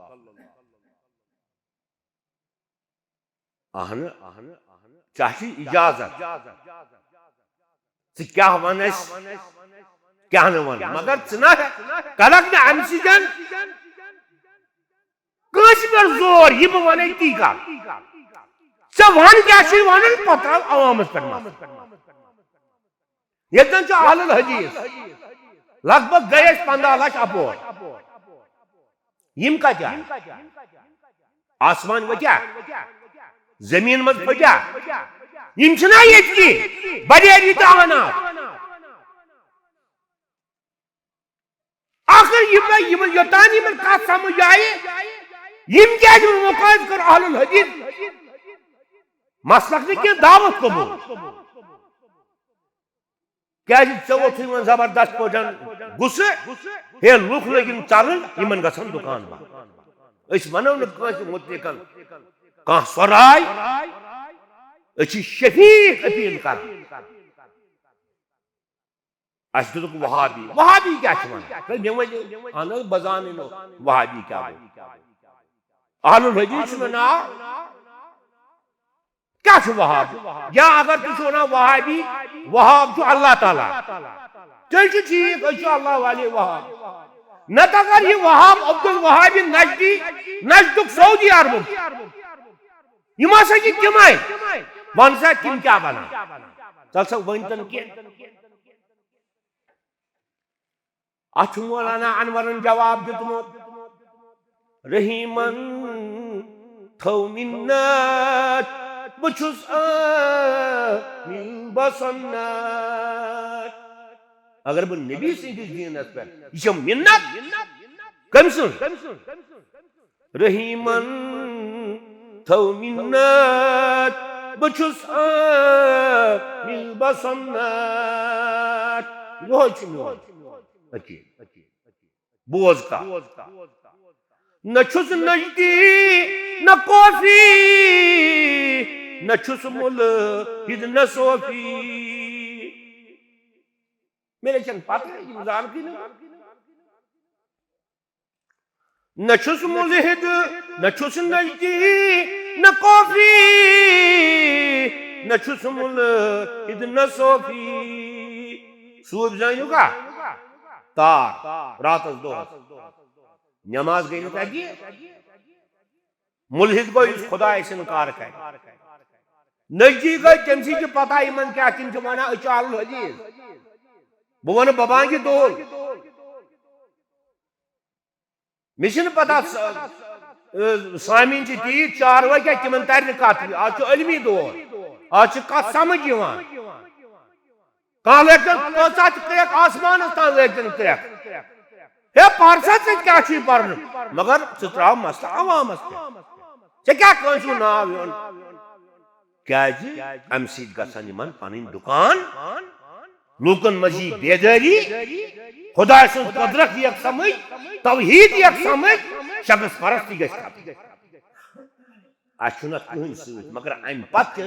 اہن، اہن، چاہے اجازت۔ ژٕ کیٛاہ ونکھ، کیٛاہ نہٕ ونکھ، مگر ژٕ نہ کرکھ نہٕ امہِ سۭتۍ کٲنٛسہِ پٮ۪ٹھ زور، یہِ بہٕ ونے تی کر۔ ژےٚ ون کیٛاہ چھُے ونُن، پتہٕ تراو عوامس پٮ۪ٹھ مسلہٕ۔ ییٚتٮ۪ن چھُ اہل الحدیث، لگ بگ گٔے أسۍ پنٛداہ لچھ اپور۔ یِم کتہِ آے؟ آسمان ؤتھیا؟ زٔمیٖن منٛز پھٔٹیا؟ یِم چھِنہ ییٚتہِ کی بریلی تہٕ احناف؟ آخر یِم نہ، یِمن یوٚتام یِمن کتھ سمجھ آیہِ، یِم کیازِ یِمن مقٲیِض کٔر اہل الحدیث مسلک نہٕ کینٛہہ، دعوت قبول؟ کیازِ ژےٚ ووٚتھُے وۄنۍ زبردست پٲٹھۍ غصہٕ، ہے، لُکھ لٔگِن ژلٕنۍ، یِمن گژھن دُکان بنٛد۔ أسۍ ونو نہٕ کٲنٛسہِ متعلقن کانٛہہ سۄ راے، أسۍ چھِ شفیق اپیل کران۔ اَسہِ دِتُکھ وہابی۔ وہابی کیٛاہ چھِ وَنان؟ تہٕ مےٚ ؤنِو، اَہن حظ، بہٕ زانٕے نہٕ وہابی کیٛاہ گوٚو۔ اہل الحدیث چھُ مےٚ ناو۔ کیٛاہ چھُ وہاب؟ یا اگر تُہۍ چھِو وَنان وہابی، وہاب چھُ اللہ تعالیٰ، تیٚلہِ چھُ ٹھیٖک، أسۍ چھِ اللہ والے وہاب۔ نَتہٕ اگر یہِ وہاب عبدالوہاب نجدی، نجدُک سعودی عربُک، یِم ہسا چھِ تِمے۔ وَن سا، تِم کیٛاہ وَنان؟ ژَل سا، ؤنۍ تَن کینٛہہ۔ اتھ چھُ مولانا انورن جواب دیُتمُت، "رحیمن تھٲو مِنت، بہٕ چھُس عامل بسنت۔" اگر بہٕ نبی سٕنٛدِس دیٖنس پٮ۪ٹھ، یہِ چھےٚ مِنت۔ کٔمۍ سٕنٛز؟ رحیمن تھٲو مِنت، بہٕ چھُس عامل بسنت۔ یِہوٚے چھُ میون عقیٖدٕ۔ بوز کتھ۔ نہ چھُس نجدی، نہ کوفی، نہ چھُس ملحد، نہ صوفی۔ مےٚ نہ چھَنہٕ پتہ، یِم زانکھٕے نہٕ۔ نہ چھُس ملحد، نہ چھُس نجدی، نہ کوفی، نہ چھُس ملحد، نہ صوفی۔ صوٗفۍ زٲنِو کھا؟ تار، راتس دۄہس۔ نماز گٔے نہٕ تَتہِ۔ مُلحِد گوٚو یُس خۄدایَس اِنکار کَرِ۔ نزدیٖک گٔے تٔمۍ سٕے چھِ پَتہ یِمَن کیٛاہ، تِم چھِ وَنان أسۍ چھِ اہل حدیث۔ بہٕ وَنہٕ ببانگی دول۔ مےٚ چھِنہٕ پَتہ س-، ٲ، سامعیٖن چھِ تیٖتۍ چاروٲے کیٛاہ تِمَن تَرِ نہٕ کَتھ۔ آز چھُ علمی دور۔ آز چھِ کَتھ سَمٕجھ یِوان۔ کانٛہہ لٲگتن کۭژاہ تہِ کرٛٮ۪کھ، آسمانس تام لٲگتن کرٛٮ۪کھ۔ ہے، پر سا، ژےٚ کیٛاہ چھُے پرنُے؟ مگر ژٕ ترٛاو مسلہٕ عوامس پٮ۪ٹھ۔ ژےٚ کیٛاہ کٲنٛسہِ ہُنٛد ناو ہیوٚن؟ کیٛازِ؟ امہِ سۭتۍ گژھن یِمن پنٕنۍ دُکان، لوٗکن منٛز یی بیدٲری، خۄداے سٕنٛز قۄدرت یِیَکھ سمجھ، توحیٖد یِیَکھ سمجھ، شخص پرستی گژھِ ختم۔ اَسہِ چھُنہٕ اَتھ کٕہٕنۍ سۭتۍ، مگر اَمہِ پتہٕ تہِ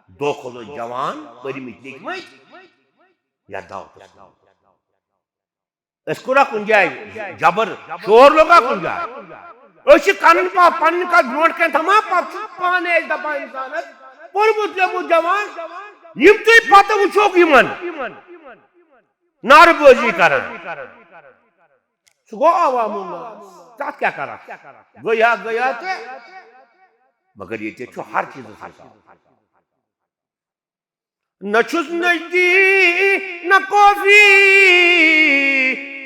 دۄہ کھۄتہٕ دۄہ جوان پٔرۍمٕتۍ لیٚکھمٕتۍ یَتھ دعوتَس منٛز۔ أسۍ کوٚرا کُنہِ جایہِ جبر، شور لوٚگا کُنہِ جایہِ؟ أسۍ چھِ کَنَن پا-، پَنٕنۍ کَتھ برٛونٛٹھ کَنہِ تھاوان، پَتہٕ چھُ پانَے اَسہِ دَپان اِنسانَس، پوٚرمُت لیوٚمُت جوان، یِم تُہۍ پَتہٕ وٕچھوکھ یِمَن نعرٕ بٲزی کَران۔ سُہ گوٚو عوام الناس، تَتھ کیٛاہ کَرَکھ؟ گٔیا گٔیا تہٕ، مگر ییٚتہِ چھُ ہر چیٖزَس حساب۔ نہ چھُس نجدی، نہ کوفی،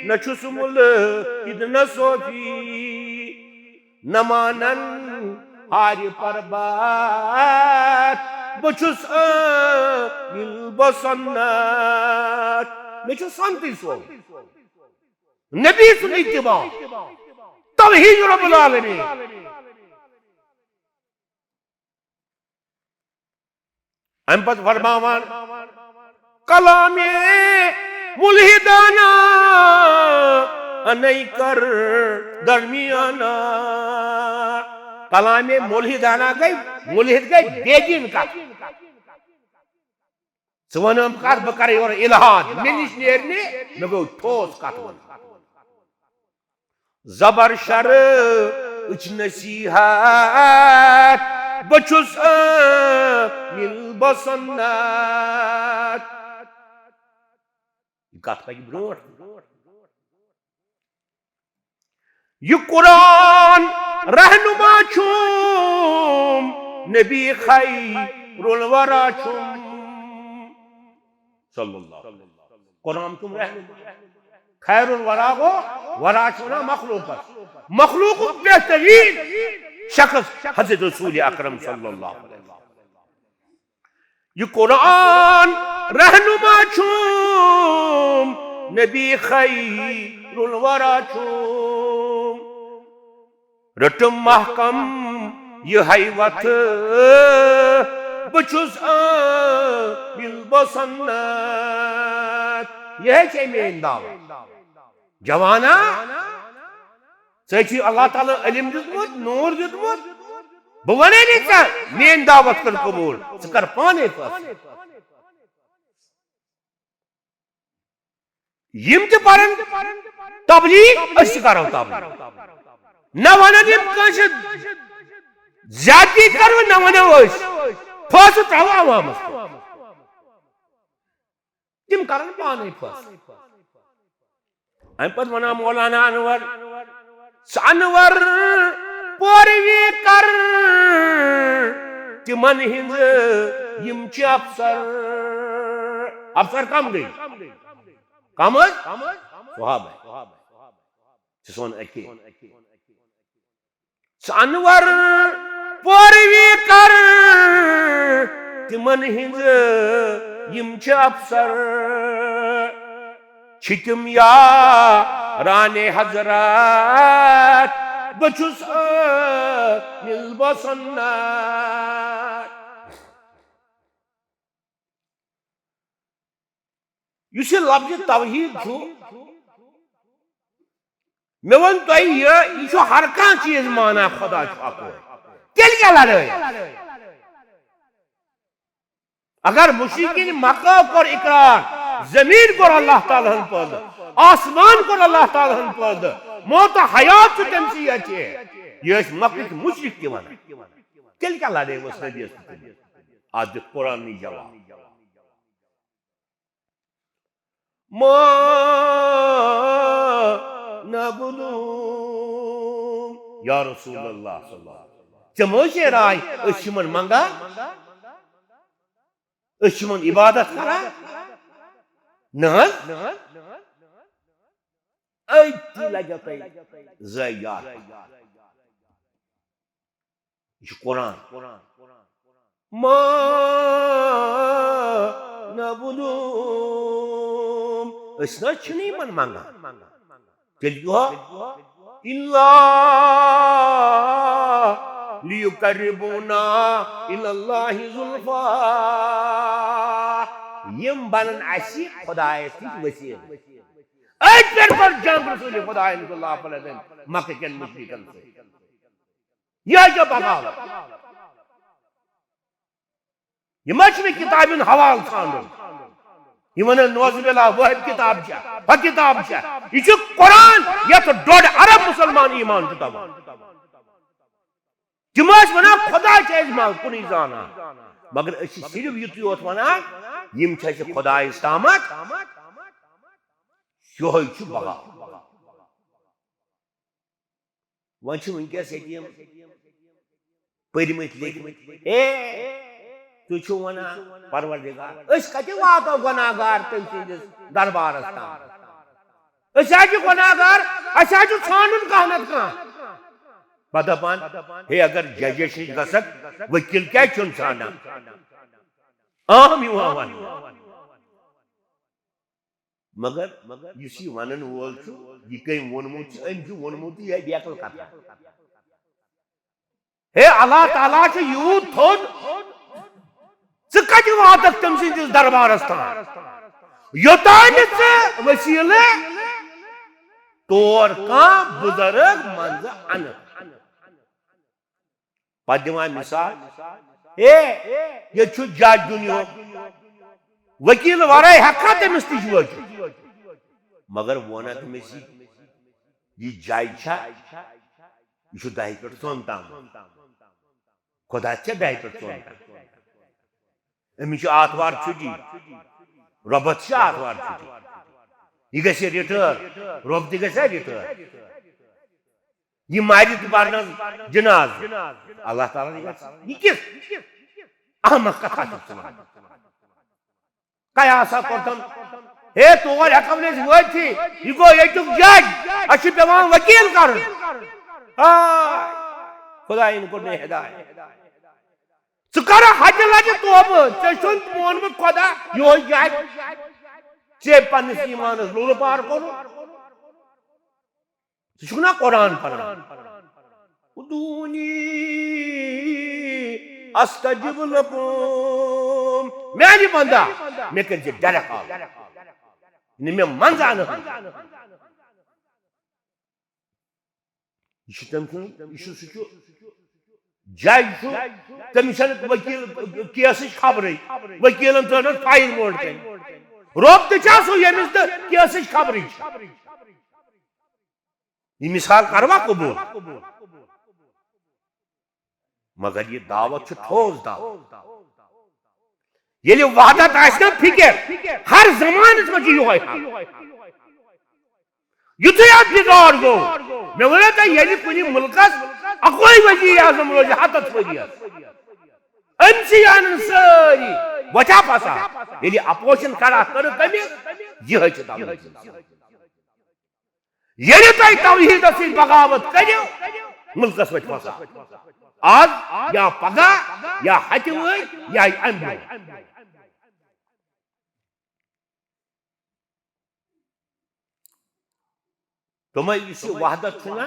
نہ چھُس ملحد، نہ صوفی۔ نہ مانن ہارِ پربات، بہٕ چھُس عامل بسنت۔ مےٚ چھُ سنتٕے سوزُن۔ نبی سُنٛد اتباع، توحید رب العالمین۔ امہِ پتہٕ فرماوان، کلامِ ملحدانہ انے کر درمیانہ۔ کلامِ ملحدانہ گٔے، ملحد گٔے بے دین کتھ۔ ژٕ وَنہٕ یِم کَتھ، بہٕ کَرٕ یورٕ الحاد، مےٚ نِش نیرِ نہٕ، مےٚ گوٚو ٹھوس کَتھ وَنُن۔ زبر شرٕچ نصیحت، بہٕ چھُس عامل بسنت۔ یہِ کَتھ پَکہِ برٛونٛٹھ۔ یہِ قرآن رہنما چھُم، نبی خیر الورا چھُم۔ صلی اللہ۔ قرآن چھُم رہنما۔ خیر الورا گوٚو، ورا چھُ وَنان مخلوقس۔ مخلوقُک بہتریٖن شخص حضرت رسول اکرم صلی اللہ علیہ وسلم۔ یہِ قرآن رہنما چھُم، نبی خیر الورا چھُم۔ رٔٹٕم محکم یِہے وتھ، بہٕ چھُس عامل بسنت۔ یِہے چھے میٲنۍ دعوت۔ جوانا، ژےٚ چھُے اللہ تعالیٰ علم دیُتمُت، نوٗر دیُتمُت۔ بہٕ وَنے نہٕ ژےٚ، میٲنۍ دعوت کر قبوٗل، ژٕ کر پانے فٲصلہٕ۔ یِم تہِ پرن تبلیغ، أسۍ تہِ کرو تبلیغ۔ نہ ونن یِم کٲنٛسہِ زیادتی کرو، نہ ونو أسۍ، فٲصلہٕ ترٛاوو عوامس پٮ۪ٹھ۔ تِم کرن پانے فٲصلہٕ۔ امہِ پتہٕ ونان مولانا انور، ژٕ انور پوروی کر تِمن ہٕنٛز، یِم چھِ افسر۔ افسر کم گٔے؟ کم حظ؟ صحابہ۔ ژٕ سون اکی۔ ژٕ انور پوروی کر تِمن ہٕنٛز، یِم چھِ افسر۔ چھِ تِم یارانِ حضرت، بہٕ چھُس عٲمِل بسنت۔ یُس یہِ لفظِ توحید چھُ، مےٚ ووٚن تۄہہِ یہِ، یہِ چھُ ہر کانٛہہ چیٖز مانان خۄدا چھُ اکوے۔ تیٚلہِ کیٛاہ لڑٲے؟ اگر مشرکین مکہ کوٚر اقرار، زمین کوٚر اللہ تعالیٰ ہن پٲدٕ، آسمان کوٚر اللہ تعالیٰ ہن پٲدٕ، موت و حیات چھُ تٔمۍ سٕے اَتھِ، یہِ ٲسۍ مکٕکۍ مشرک تہِ ونان۔ تیٚلہِ کیٛاہ لڑٲے ؤژھ نبیَس تہٕ تٔمِس؟ اتھ دیُت قرآنٕے جواب۔ ما نعبدهم۔ یا رسول اللہ صلی اللہ علیہ وسلم، ژےٚ مہ ٲسۍ یہِ راے أسۍ چھِ یِمن منگان؟ أسۍ چھِ یِمن عبادت کران؟ نہ حظ۔ أتھی لگیو تۄہہِ زٲے یار۔ یہِ چھُ قرآن۔ ما نعبدهم۔ أسۍ نہ حظ چھِنہٕ یِمن منگان۔ تیٚلہِ گوٚو الا لیقربونا الی اللہ زلفا۔ یِم بنن اَسہِ خۄدایس نِش وسیٖلہٕ۔ أتھۍ پٮ۪ٹھ کوٚر جنگ رسول خۄدایَن صلی اللہ علیہ وسلم مکہ کٮ۪ن مشرکن سۭتۍ۔ یہِ حظ چھےٚ بغاوت۔ یہِ ما چھُ مےٚ کِتابہِ ہُنٛد حوالہٕ ژھانٛڈُن؟ یہِ وَنان نعوذ باللہ، وٲحد کِتاب چھےٚ، ہۄ کِتاب چھےٚ۔ یہِ چھُ قرآن، یَتھ ڈۄڈ ارب مُسلمان ایٖمان چھُ تھاوان۔ تِم ٲسۍ وَنان خۄدا چھِ أسۍ ما کُنُے زانان، مگر أسۍ چھِ صرف یُتُے یوت وَنان، یِم چھِ اَسہِ خۄدایَس تامَتھ، یِہوٚے چھُ بغاوت۔ وۄنۍ چھِ وٕنکیٚس ییٚتہِ یِم پٔرۍمٕتۍ لیٚکھمٕتۍ۔ اے، تُہۍ چھِو وَنان پروردگار، أسۍ کَتہِ واتو گۄناہگار تٔمۍ سٕنٛدِس دربارَس تام؟ أسۍ حظ چھِ گۄناہگار، اَسہِ حظ چھُ ژھانٛڈُن کانٛہہ نَتہٕ کانٛہہ۔ پَتہٕ دَپان، ہے، اگر ججَس نِش گژھکھ، ؤکیٖل کیٛازِ چھُنہٕ ژھانٛڈان؟ عام یِوان وَننہٕ۔ مگر یُس یہِ ونن وول چھُ، یہِ کٔمۍ ووٚنمُت چھُ؟ أمۍ چھُ ووٚنمُت یہِ بیکل کتھا۔ ہے، اللہ تعالیٰ چھُ یوٗت تھوٚد، ژٕ کتہِ واتکھ تٔمۍ سٕنٛدِس دربارس تام؟ یوٚتام نہٕ ژٕ وسیٖلہٕ طور کانٛہہ بُزرگ منٛزٕ انکھ۔ پتہٕ دِوان مثال، ہے، ییٚتہِ چھُ جج دُنیاہُک، ؤکیٖل ورٲے ہٮ۪کھا تٔمِس نِش وٲتِتھ؟ مگر ووٚن اَتھ مےٚ زِ یہِ جج چھا، یہِ چھُ دَہہِ پٮ۪ٹھ ژۄن تام، خۄدا چھا دَہہِ پٮ۪ٹھ ژۄن تام؟ أمِس چھِ آتھوار چھُٹی، رۄبَس چھِ آتھوار چھُٹی، یہِ گژھِ رِٹٲر، رۄب تہِ گژھِ رِٹٲر۔ یہِ مارِ تہٕ پرنس جنازٕ۔ اللہ تعالیٰ یہِ گژھِ۔ یہِ کِژھ احمق کتھا چھِ ژٕ ونان؟ قیاسا کوٚرتن، ہے، تور ہٮ۪کو نہٕ أسۍ وٲتتھٕے، یہِ گوٚو ییٚتیُک جج، اَسہِ چھُ پٮ۪وان ؤکیٖل کرُن۔ آے، خدایَن کوٚر نہٕ ہدایت۔ ژٕ کر حجہِ لجہِ توبہٕ، ژےٚ چھُنہٕ مونمُت خۄدا یِہوٚے جج۔ ژےٚ پننِس ایٖمانس لوٚرٕ پار کوٚرمُت۔ ژٕ چھُکھ نا قرآن پران؟ ادعونی استجب لکم۔ میانہِ بندا، مےٚ کٔرۍ زِ ڈایریکٹ کال۔ نہٕ مےٚ منٛزٕ انہٕ۔ یہِ چھُ تٔمۍ سُنٛد، یہِ چھُ، سُہ چھُ جج چھُ، تٔمِس چھَنہٕ ؤکیٖل کیسٕچ خبرٕے، ؤکیٖلَن ترٛٲونَس فایِل برونٛٹھ کَنہِ۔ رۄب تہِ چھا سُہ ییٚمِس نہٕ کیسٕچ خبرٕے چھِ؟ یہِ مثال کروا قبول؟ مگر یہِ دعوت چھِ ٹھوس دعوت۔ ییٚلہِ وحدت آسہِ نا فکر، ہر زمانس منٛز چھُ یِہوے حال۔ یُتھُے اتھ بگاڑ گوٚو، مےٚ ووٚنو تۄہہِ، ییٚلہِ کُنہِ مُلکس اکوے وزیر اعظم روزِ ہتس ؤرۍیس، أمۍ سٕے انن سٲری وجہ فساد۔ ییٚلہِ اپوزیشن کھڑا کٔرٕکھ أمِس، یِہوٚے چھِ توحیٖد۔ ییٚلہِ تۄہہِ توحیٖدس سۭتۍ بغاوت کٔرِو، مُلکس وۄتھِ فساد۔ آز یا پگاہ یا ہتہِ وٲرۍ یا امہِ برونٛہہ۔ دوٚپمَے، یُس یہِ وحدت چھُنہ،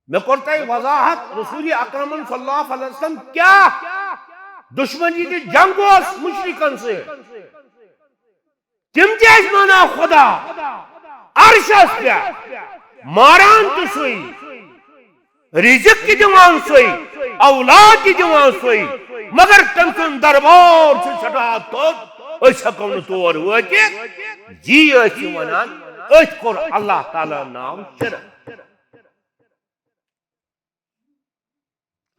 مےٚ کوٚر تۄہہِ وضاحت، رسول اکرمن صلی اللہ علیہ وسلم کیٛاہ دشمنی تہٕ جنگ اوس مشرکن سۭتۍ۔ تِم تہِ ٲسۍ مانان خدا عرشس پٮ۪ٹھ، ماران تہِ سُے، رزق تہِ دِوان سُے، اولاد تہِ دِوان سُے، مگر تٔمۍ سُنٛد دربار چھُ سٮ۪ٹھاہ توٚت، أسۍ ہٮ۪کو نہٕ تور وٲتِتھ۔ یی ٲسۍ یِم ونان، أتھۍ کوٚر اللہ تعالیٰ ناو شرک۔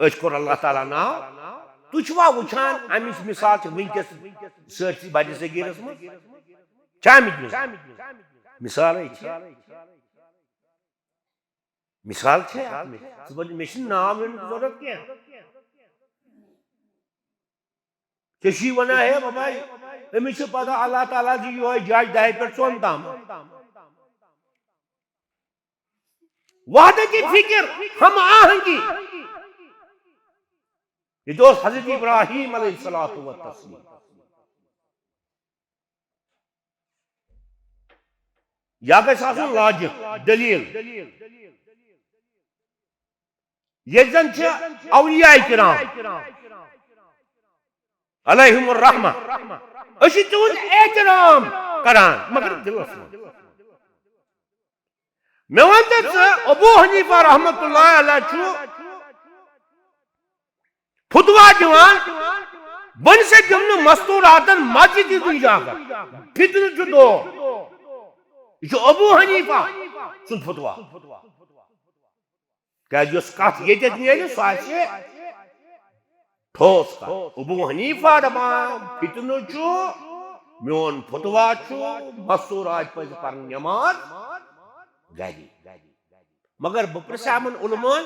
أسۍ کوٚر اللہ تعالیٰ ناو۔ تُہۍ چھِوا وٕچھان، اَمِچ مثال چھِ وٕنکیٚس سٲرسٕے بَجہِ صغیٖرَس منٛز؟ چھا اَمِچ مثال؟ مثالٕے چھِ۔ مثال چھے اَتھ منٛز۔ ژٕ وَن، مےٚ چھُنہٕ ناو ہیوٚن ضوٚرَتھ کینٛہہ۔ ژےٚ چھُے وَنان، ہے بابا، أمِس چھِ پَتہ اللہ تعالیٰ زِ یِہوٚے جج دَہہِ پٮ۪ٹھ ژۄن تام۔ وحدت فکر، ہم آہنگی۔ یہِ تہِ اوس حضرت ابراہیم علیہ الصلوۃ والتسلیم۔ یا گژھِ آسُن لاجک، دلیل۔ ییٚتہِ زن چھِ اولیاء کرام علیہم الرحمہ، أسۍ چھِ تِہُنٛد احترام کران، مگر دِلس منٛز۔ مےٚ وَن تہٕ ژٕ، ابو حنیفہ رحمتہ اللہ علیہ چھُ فتوا دِوان، بہٕ نہٕ سا دِمہٕ نہٕ مستوراتن مسجد ہٕنٛز اجازت، فتنہٕ چھُ دور۔ یہِ چھُ ابو حنیفہ سُنٛد فتوا۔ کیازِ یۄس کتھ ییٚتٮ۪تھ نیرِ، سۄ آسہِ ٹھوس کتھ۔ ابو حنیفہ دپان، فتنہٕ چھُ، میون فتوا چھُ، مستورات پزِ پرٕنۍ نماز گری۔ مگر بہٕ پرژھٕ یِمن علماءن،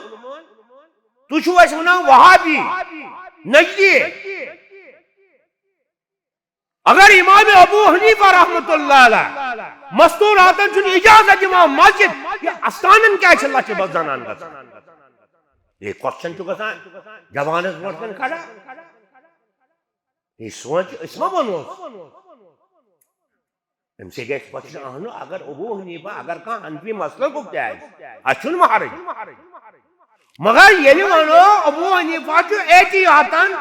تُہۍ چھِو اَسہِ وَنان وہابی، نجدی؟ اگر امام ابو حنیفہ رحمتہ اللہ علیہ مستوراتن چھُنہٕ اجازت دِوان مسجد، یہِ استانن کیٛازِ چھِ لچہِ بس زنان گژھان؟ یہِ question چھُ گژھان جوانس برونٛٹھ کَنہِ کھڑا۔ یہِ سونٛچ أسۍ ما وَنوس؟ أمۍ سۭتۍ گژھِ question، اہنُو، اگر ابو حنیفہ، اگر کانٛہہ حنفی مسلکُک تہِ آسہِ، اَسہِ چھُنہٕ محرج۔ مگر ییٚلہِ وَنو ابو حنیفہ چھُ احتیاطن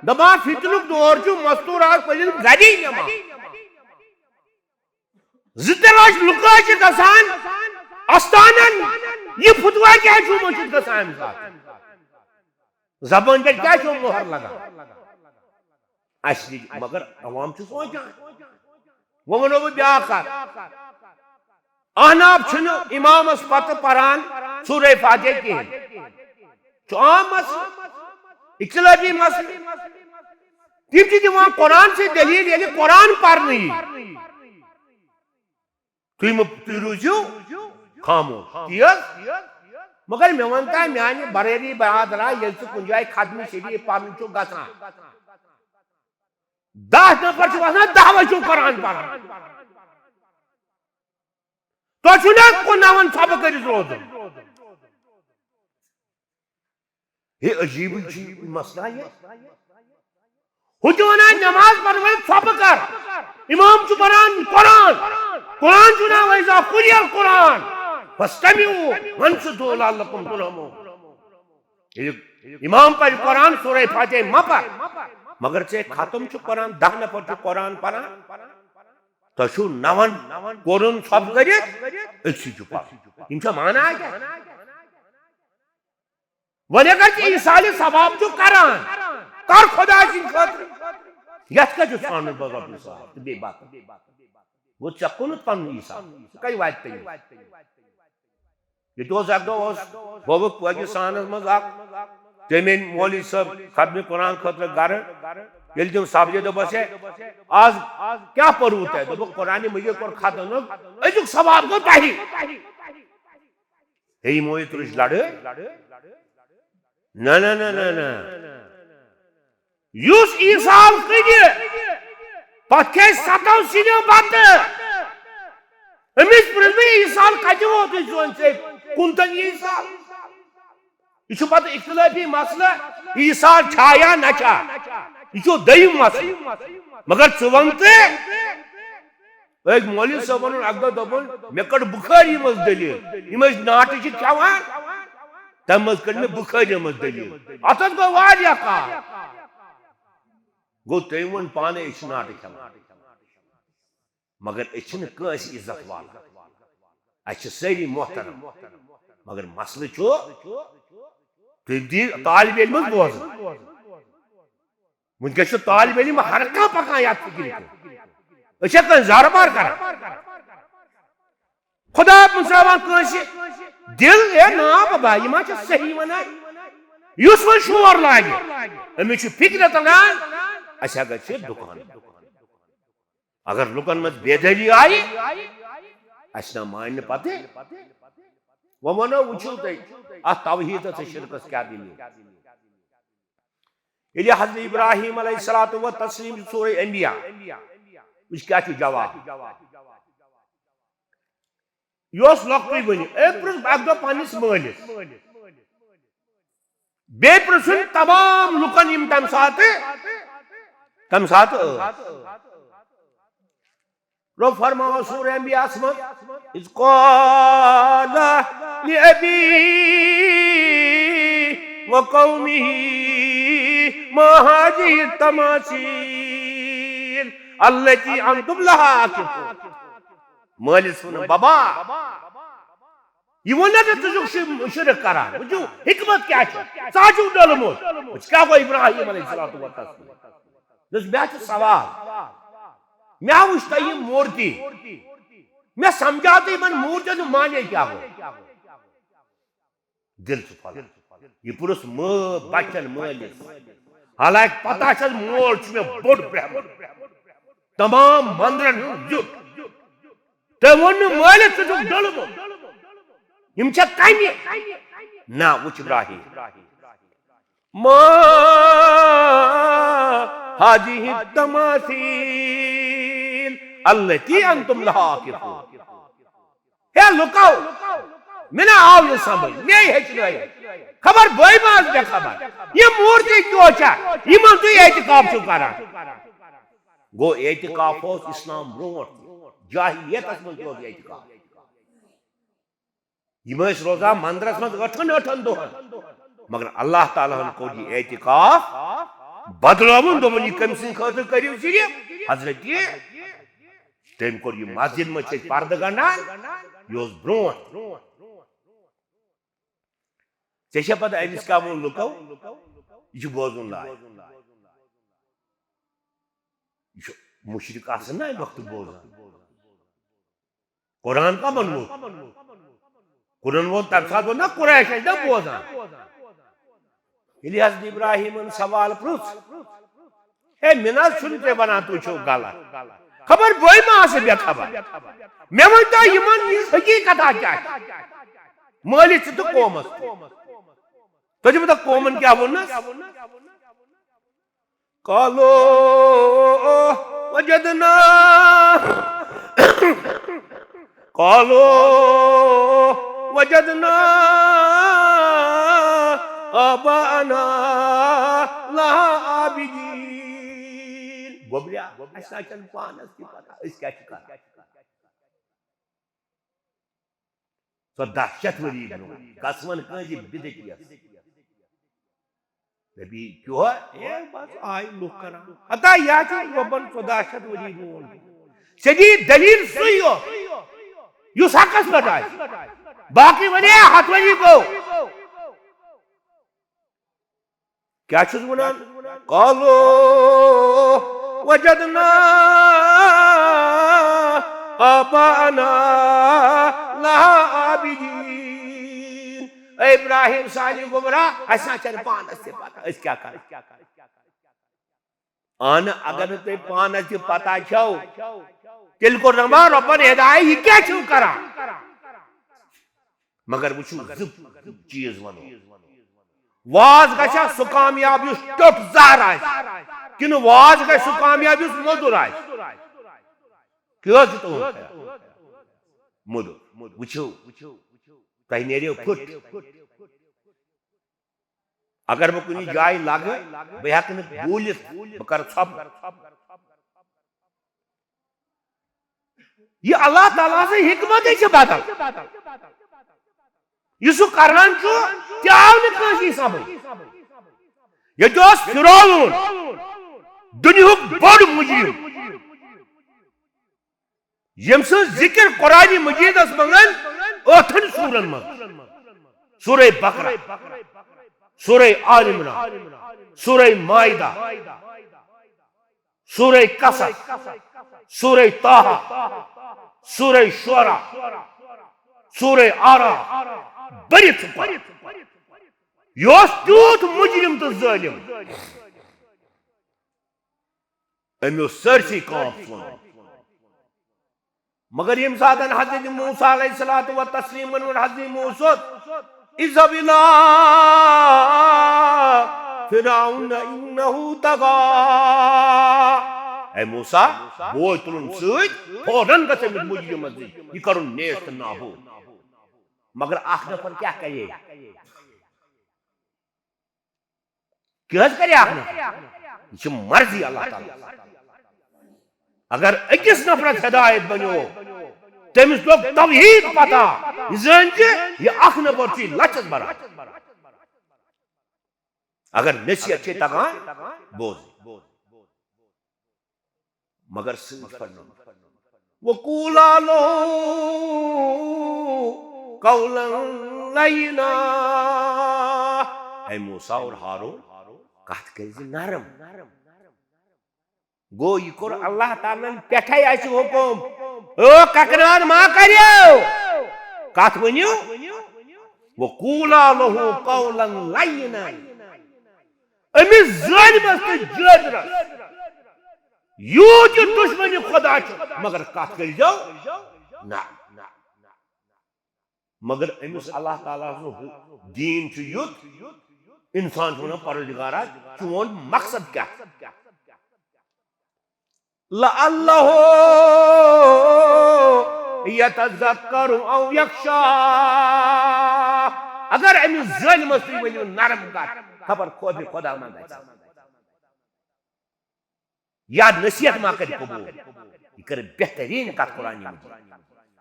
دَپان، فتنُک دور چھُ، مستورات پٔرِن گری نٮ۪ماز۔ زٕ ترٛےٚ لَچھ لُکھ حظ چھِ گژھان استانن، یہِ فتوا کیٛازِ چھُ مٔشِتھ گژھان اَمہِ ساتہٕ؟ زبٲنۍ پٮ۪ٹھ کیٛازِ چھُ مۄہر لگان؟ اَسہِ نِش، مگر عوام چھُ سونٛچان۔ وۄنۍ وَنو بہٕ بیٛاکھ کَتھ۔ احناف چھِنہٕ امامس پتہٕ پران سورہ فاتحہ کِہیٖنۍ۔ چھُ عام مسلہٕ، اختلافی مسلہٕ۔ تِم چھِ دِوان قرآن سۭتۍ دٔلیٖل، ییٚلہِ قرآن پرنہٕ یی۔ تُہۍ مہٕ، تُہۍ روٗزِو خاموش۔ تی حظ؟ مگر مےٚ وَن تہٕ میٛانہِ بریلی برادرا، ییٚلہِ ژٕ کُنہِ جایہِ ختمِ شریٖف پرنہِ چھُکھ گژھان، دَہ نفر چھِ وَسان، دَہ وَے چھِو قرآن پران۔ تۄہہِ چھُو نا کُناوَن ژھۄپہٕ کٔرِتھ روزُن؟ ہے، عجیٖبٕے چھُ یہِ مسئلہ یہِ۔ ہُہ تہِ وَنان، نٮ۪ماز پَرن وٲلۍ ژھۄپہٕ کر۔ امام چھُ پَران قرآن۔ قرآن چھُ وَنان، وَإِذَا قُرِئَ الْقُرْآنُ فَاسْتَمِعُوا وَأَنصِتُوا لَعَلَّكُمْ تُرْحَمُونَ۔ ییٚلہِ امام پَرِ قرآن، سورہ فاتحہ مہ پَر، مگر ژےٚ ختم چھُ قرآن، دَہ نفر چھِ قرآن پَران، تۄہہِ چھُو نَوَن کورُن ژھۄپہٕ کٔرِتھ، أکسٕے چھُ پَرُن۔ یِم چھا مانان کیٛاہ؟ وۄنۍ اگر ژٕ ایٖصالِ ثواب چھُکھ کران، کر خۄداے سٕنٛدِ خٲطرٕ۔ یتھ کتہِ چھُ ژھانڈُن پتہٕ رۄپیہِ ساس تہٕ بیٚیہِ بتہٕ؟ گوٚو، ژےٚ کُنُتھ پنُن عیسیٰ، ژٕ کتہِ واتہِ تٔمِس؟ ییٚتہِ اوس اکھ دۄہ اوس، گوٚوُکھ پٲکستانس منٛز اکھ، تٔمۍ أنۍ مولوی صٲب ختمِ قرآن خٲطرٕ گرٕ۔ ییٚلہِ تٔمۍ سپدے، دوٚپُس، "ہے، آز کیٛاہ پوٚروٕ تۄہہِ؟" دوٚپُکھ، "قرآنِ مجیٖد کوٚر ختم، أزیُک ثواب گوٚو تۄہہِ۔" ہے، یِمو یہِ تُرٛج لڑٲے۔ نہ، نہ، نہ، نہ، نہ۔ یُس عیسیٰ کٕنہِ، پتہٕ کھیٚیہِ ستو سِنیو بتہٕ۔ أمِس پرٛژھ مےٚ، عیسیٰ کتہِ ووت یہِ چون ژےٚ کُنتن یہِ عیسیٰ؟ یہِ چھُ پتہٕ اختلافی مسلہٕ، عیسیٰ چھا یا نہ چھا؟ یہِ چھُ دوٚیِم مسلہٕ۔ مگر ژٕ وَن تہٕ، أکۍ مولوی صٲبن ووٚن اکہِ دۄہ، دوٚپُن، "مےٚ کٔڑ بُخٲری منٛز دٔلیٖل، یِم أسۍ ناٹہٕ چھِ کھٮ۪وان، تَمہِ منٛز کٔڑ مےٚ بُخٲری منٛز دٔلیٖل۔" اَتھ حظ گوٚو واریاہ کال۔ گوٚو، تٔمۍ ووٚن پانَے، "أسۍ چھِ ناٹہٕ کھٮ۪وان، مگر أسۍ چھِنہٕ کٲنٛسہِ عزت والان، اَسہِ چھِ سٲری محترم، مگر مسلہٕ چھُ، تُہۍ دِیِو طالب علمس بوزُن۔" وٕنکیٚس چھُ طالب علم ہر کانٛہہ پکان یتھ فکرِ کُن۔ أسۍ چھا کٲنٛسہِ زارٕ پار کران؟ خدا مُژراوان کٲنٛسہِ دِل، ہے نا بابا، یہِ ما چھِ صحیح ونان؟ یُس وۄنۍ شور لاگہِ، أمِس چھُ فکرِ تران، اَسہِ ہا گژھِ دُکان۔ اگر لُکن منٛز بیدٲری آیہِ، اَسہِ نا مانہِ نہٕ پتہٕ۔ وۄنۍ وَنو، وٕچھِو تُہۍ، اَتھ توحیٖدس تہٕ شرکس کیٛاہ دٔلیٖل؟ ییٚلہِ حضرت ابراہیم علیہ الصلوۃ و تسلیم سورہ انبیاء، وٕچھ کیٛاہ چھُ جواب۔ یہِ اوس لۄکٹُے وٕنہِ، أمۍ پرٛژھ اَکہِ دۄہ پنٛنِس مٲلِس، بیٚیہِ پرٛژھُن تمام لُکن یِم تَمہِ ساتہٕ، تَمہِ ساتہٕ ٲسۍ۔ رۄب فرماوان سورہ انبیاء ہس منٛز، "اذ قال لأبیہ وقومہ ما هذه التماثیل التی انتم لها عاکفون۔" مٲلِس ووٚن، "بابا، یہِ ووٚن نہ ژٕ، ژٕ چھُکھ شِ-، شرک کران۔ وٕچھِو، حکمت کیٛاہ چھِ؟ ژٕ ہا چھُکھ ڈوٚلمُت۔" وٕچھ، کیٛاہ گوٚو ابراہیم علیہ الصلوۃ والسلام؟ دوٚپُس، مےٚ ہا چھُ سوال۔ مےٚ ہا وٕچھ تۄہہِ یِم مورتی۔ مےٚ سمجھاو تہٕ یِمن مورتین ہُنٛد معنی کیٛاہ گوٚو؟ دِل چھُ پھۄلان۔ یہِ پوٚرُس مٲ-، بچن مٲلِس۔ حالانکہِ پتہ چھس مول چھُ مےٚ بوٚڑ بیہمُت۔ تمام مندرن ہُنٛد زیُٹھ۔ تٔمۍ ووٚن نہٕ مٲلِس، ژٕ چھُکھ ڈوٚلمُت۔ یِم چھا کنہِ؟ نہ، وٕچھ ابراہیم۔ ما هذه التماثیل التی انتم لها عاکفون۔ ہے لُکو، مےٚ نہ آو نہٕ سمجھ، مے ہیٚچھنٲیِو۔ خبر بہٕ ما آسہٕ بے خبر؟ یہِ مورتی کیٛاہ چھےٚ؟ یِمن تُہۍ اعتکاف چھِو کران۔ گوٚو اعتکاف اوس اسلام برونٛٹھ تہِ۔ جاہلیتس منٛز تہِ اوس اعتکاف۔ یِم ٲسۍ روزان مندرس منٛز ٲٹھن ٲٹھن دۄہن۔ مگر اللہ تعالیٰ ہن کوٚر یہِ اعتکاف بدلووُن، دوٚپُن، "یہِ کٔمۍ سٕنٛدِ خٲطرٕ کٔرِو صرف؟" حضرت، تٔمۍ کوٚر یہِ مسجد منٛز چھِ أسۍ پردٕ گنڈان، یہِ اوس برونٛٹھ۔ ژےٚ چھےٚ پتہ أمِس کیٛاہ ووٚن لُکو؟ یہِ چھُ بوزُن لایق۔ یہِ چھُ مُشرِک آسان نا اَمہِ وقتہٕ بوزان۔ قرآن کمن ووٚن؟ قرآن ووٚن تَمہِ ساتہٕ ووٚن نا قریش ٲسۍ نا بوزان۔ ییٚلہِ حضرت ابراہیمن سوال پرُژھ، "ہے، مےٚ نہ حظ چھُنہٕ تُہۍ وَنان تُہۍ چھِو غلط۔ خبر بہٕ ما آسہٕ بے خبر؟ مےٚ ؤنۍ تو یِمن یہِ حقیٖقت کیٛاہ چھِ؟ مٲلِس تہِ تہٕ قومس تہِ۔" تۄہہِ چھُو پتہ قومن کیٛاہ ووٚننس؟ قالوا وجدنا، قالوا وجدنا آباءنا لها عابدين۔ گوٚبریا، اَسہِ نہ چھَنہٕ پانَس تہِ پتہ، أسۍ کیٛاہ چھِ کران۔ سۄ دَہ شیٚتھ ؤری برونٛہہ قسمن کٲنٛسہِ بدعتیَس۔ نبی کیٛاہ؟ اے بس آے لُکھ کران۔ ہتا یا چھُ رۄبن ژۄداہ شیٚتھ ؤری برونٛہہ۔ ژےٚ دِیہِ دٔلیٖل سُے یوت، یُس حقس پٮ۪ٹھ آسہِ۔ باقٕے ونے ہتھ ؤری گوٚو۔ کیٛاہ چھُس وَنان؟ قالوا وجدنا آباءنا لها عابدين۔ اے ابراہیم صالح گوٚبرا، اَسہِ نہ چھَنہٕ پانَس تہِ پَتہ أسۍ کیٛاہ کَرو۔ اہن، اگر نہٕ تۄہہِ پانَس تہِ پَتہ چھَو، تیٚلہِ کوٚر نہ ما رۄبَن ہدایت، یہِ کیٛاہ چھِو کَران؟ مگر وٕچھِو، زٕ چیٖز وَنو۔ واز گژھِ سُہ کامیاب یُس ٹیوٚٹھ زہر آسہِ، کِنہٕ واز گژھِ سُہ کامیاب یُس موٚدُر آسہِ؟ کیٛاہ حظ چھُ تُہُنٛد خیال؟ موٚدُر۔ وٕچھِو، تۄہہِ نیرِو پھُٹ۔ اگر بہٕ کُنہِ جایہِ لگہٕ، بہٕ ہٮ۪کہٕ نہٕ بوٗلِتھ، بہٕ کرٕ ژھۄپہٕ۔ یہِ اللہ تعالیٰ سٕنٛز حکمتٕے چھِ بدل۔ یہِ سُہ کران چھُ، تہِ آو نہٕ کٲنٛسی سمجھ۔ ییٚتہِ اوس فرعون، دُنیہُک بوٚڑ مجرم، ییٚمۍ سٕنٛز ذِکِر قرآنِ مجیٖدس منٛز ٲٹھن سوٗرن منٛز، سورہ بقرہ، سورہ آل عمران، سورہ مائدہ، سورہ قصص، سورہ طٰہٰ، سورہ شعراء، سورہ اعراف، بٔرِتھ چھُ قرآن۔ یہِ اوس تیوٗت مجرم تہٕ ظٲلم۔ أمۍ اوس سٲرسٕے قوم ژھُنمُت۔ مگر ییٚمہِ ساتہٕ حضرت موسیٰ علیہ الصلوۃ والتسلیم ووٚن حضرت موسیٰ، "اذهب إلى فرعون إنه طغى"، اے موسیٰ، بوے تُلُن سۭتۍ، فوراً گژھ أمِس مجرمس نِش، یہِ کرُن نیست نابود۔ مگر اکھ نفر کیٛاہ کرِ؟ کیٛاہ حظ کرِ اکھ نفر؟ یہِ چھِ مرضی اللہ تعالیٰ۔ اگر أکِس نفرس ہدایت بنیو، تٔمِس لوٚگ توحید پتہ، یہِ زٲنۍ زِ یہِ اکھ نفر چھُ لچھس برابر۔ اگر نصیحت چھے تگان، بوز۔ مگر سۭتۍ فرموو، "وقولا له قولا لینا"۔ اے موسیٰ اور ہارون، کتھ کٔرۍ زِ نرم۔ گوٚو، یہِ کوٚر اللہ تعالیٰ ہن پٮ۪ٹھے اَسہِ حُکُم، او ککران ما کٔرِو، کتھ ؤنِو، "وقولا له قولا لینا"۔ أمِس ظٲلمس تہٕ جٲبرس یوٗت یہِ دُشمنی خدا چھُ، مگر کتھ کٔرۍزیو نہ۔ مگر أمِس اللہ تعالیٰ سُنٛد دیٖن چھُ یُتھ، اِنسان چھُ وَنان، "پروردگارا، چون مقصد کیٛاہ چھُ؟" لعلہ یتذکر او یخشی۔ اگر أمِس ظٲلمس تُہۍ ؤنِو نرم کتھ، خبر خوفِ خدا ما گژھِ۔ یا نصیحت ما کرِ قبول۔ یہِ کرِ بہترین کتھ قرآن مجید۔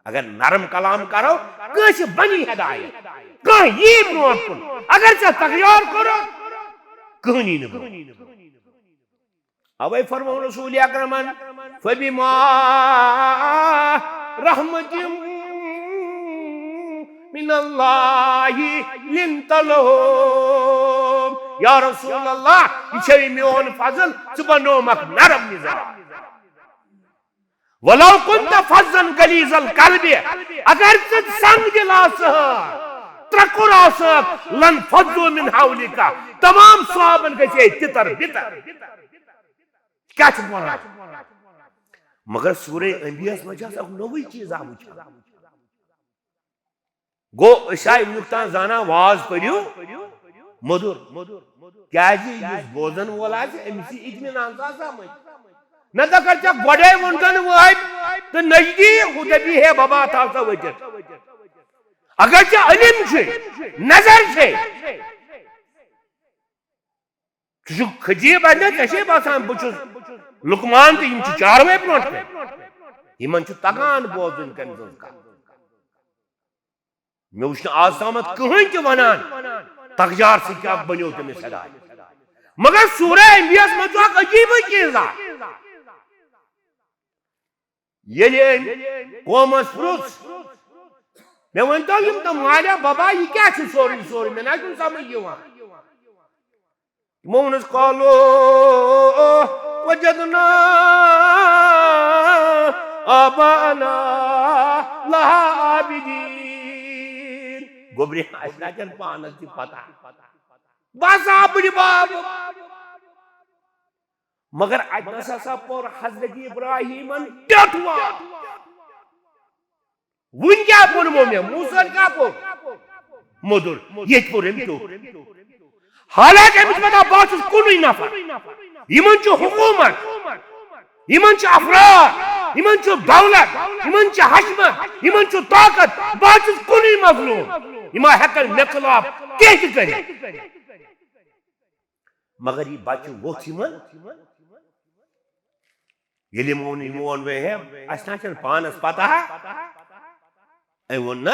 اگر نرم کلام کرو، کٲنٛسہِ بنی ہدایت، کانٛہہ یی برونٛٹھ کُن۔ اگر ژےٚ تکرار کوٚرُتھ، کٕہٕنۍ یی نہٕ برونٛٹھ۔ اوے فرموو رسول اکرمن، "فبما رحمت من اللہ لنت لهم"۔ یا رسول اللہ، یہِ چھے میون فضل، ژٕ بنوومکھ نرم مزاج۔ "ولو كنت فظا غليظ القلب"، اگر ژٕ سنگ دل آسہٕ، ترکُر آسہٕ، "لانفضوا من حولك"، تمام صحابن گژھِ ہے تتر بتر۔ کیٛاہ چھُکھ وَنان؟ مگر سورہ انبیاہس منٛز چھِ آسان اکھ نوٚوُے چیٖز آمُت۔ گوٚو، أسۍ آے وُنیُک تام زانان، واز پٔرِو موٚدُر۔ کیٛازِ یُس بوزن وول آسہِ، أمِس یی اطمینان سان سمجھ۔ نتہٕ اگر ژےٚ گۄڈے ووٚنتن وٲتۍ تہٕ نزدی، ہُہ دپی، "ہے ببا، تھاو سا ؤٹِتھ۔" اگر ژےٚ علم چھُے، نظر چھے، ژٕ چھُکھ خطیب اندر، ژےٚ چھے باسان بہٕ چھُس لقمان تہٕ یِم چھِ چاروٲے برونٛٹھ کَنہِ۔ یِمن چھُ تگان بوزُن کٔمۍ سٕنٛز کتھ۔ مےٚ وٕچھ نہٕ آز تامتھ کٕہٕنۍ تہِ ونان تکجار سۭتۍ کیٛاہ بنیو تٔمِس ہدایت۔ مگر سورہ انبیاہس منٛز چھُ اکھ عجیٖبٕے چیٖز اکھ۔ ییٚلہِ أمۍ قومس پرُژھ، "مےٚ ؤنۍ تو یِم تِم مالیا ببا، یہِ کیٛاہ چھُ سورُے سورُے؟ مےٚ نہ چھُنہٕ سمجھ یِوان۔" تِمو ووٚنُس، "قالوا وجدنا آباءنا لها عابدين۔" گوٚبرِ، اَسہِ نہ چھَنہٕ پانَس تہِ پتہ۔ بس آو بٕڈِ بب۔ مگر اَتہِ نَس ہسا پوٚر حضرت ابراہیٖمن ٹیوٚٹھ واو۔ وُنہِ کیٛاہ ووٚنمو مےٚ؟ موسیٰ ہن کیٛاہ پوٚر؟ موٚدُر۔ ییٚتہِ پوٚر أمۍ ٹیوٚٹھ۔ حالانکہ أمِس وَنان، بہٕ حظ چھُس کُنُے نفر۔ یِمن چھُ حکوٗمت، یِمن چھُ افراد، یِمن چھُ دولت، یِمن چھُ حشمت، یِمن چھُ طاقت۔ بہٕ حظ چھُس کُنُے مظلوم۔ یِم ہا ہٮ۪کن مےٚ خلاف کینٛہہ تہِ کٔرِتھ۔ مگر یہِ بچہِ ووٚتھ یِمن، ییٚلہِ یِمو ووٚن، یِمو ووٚن، "ہے، اَسہِ نہ چھَنہٕ پانَس پتہ ہا۔" أمۍ ووٚن، "نہ،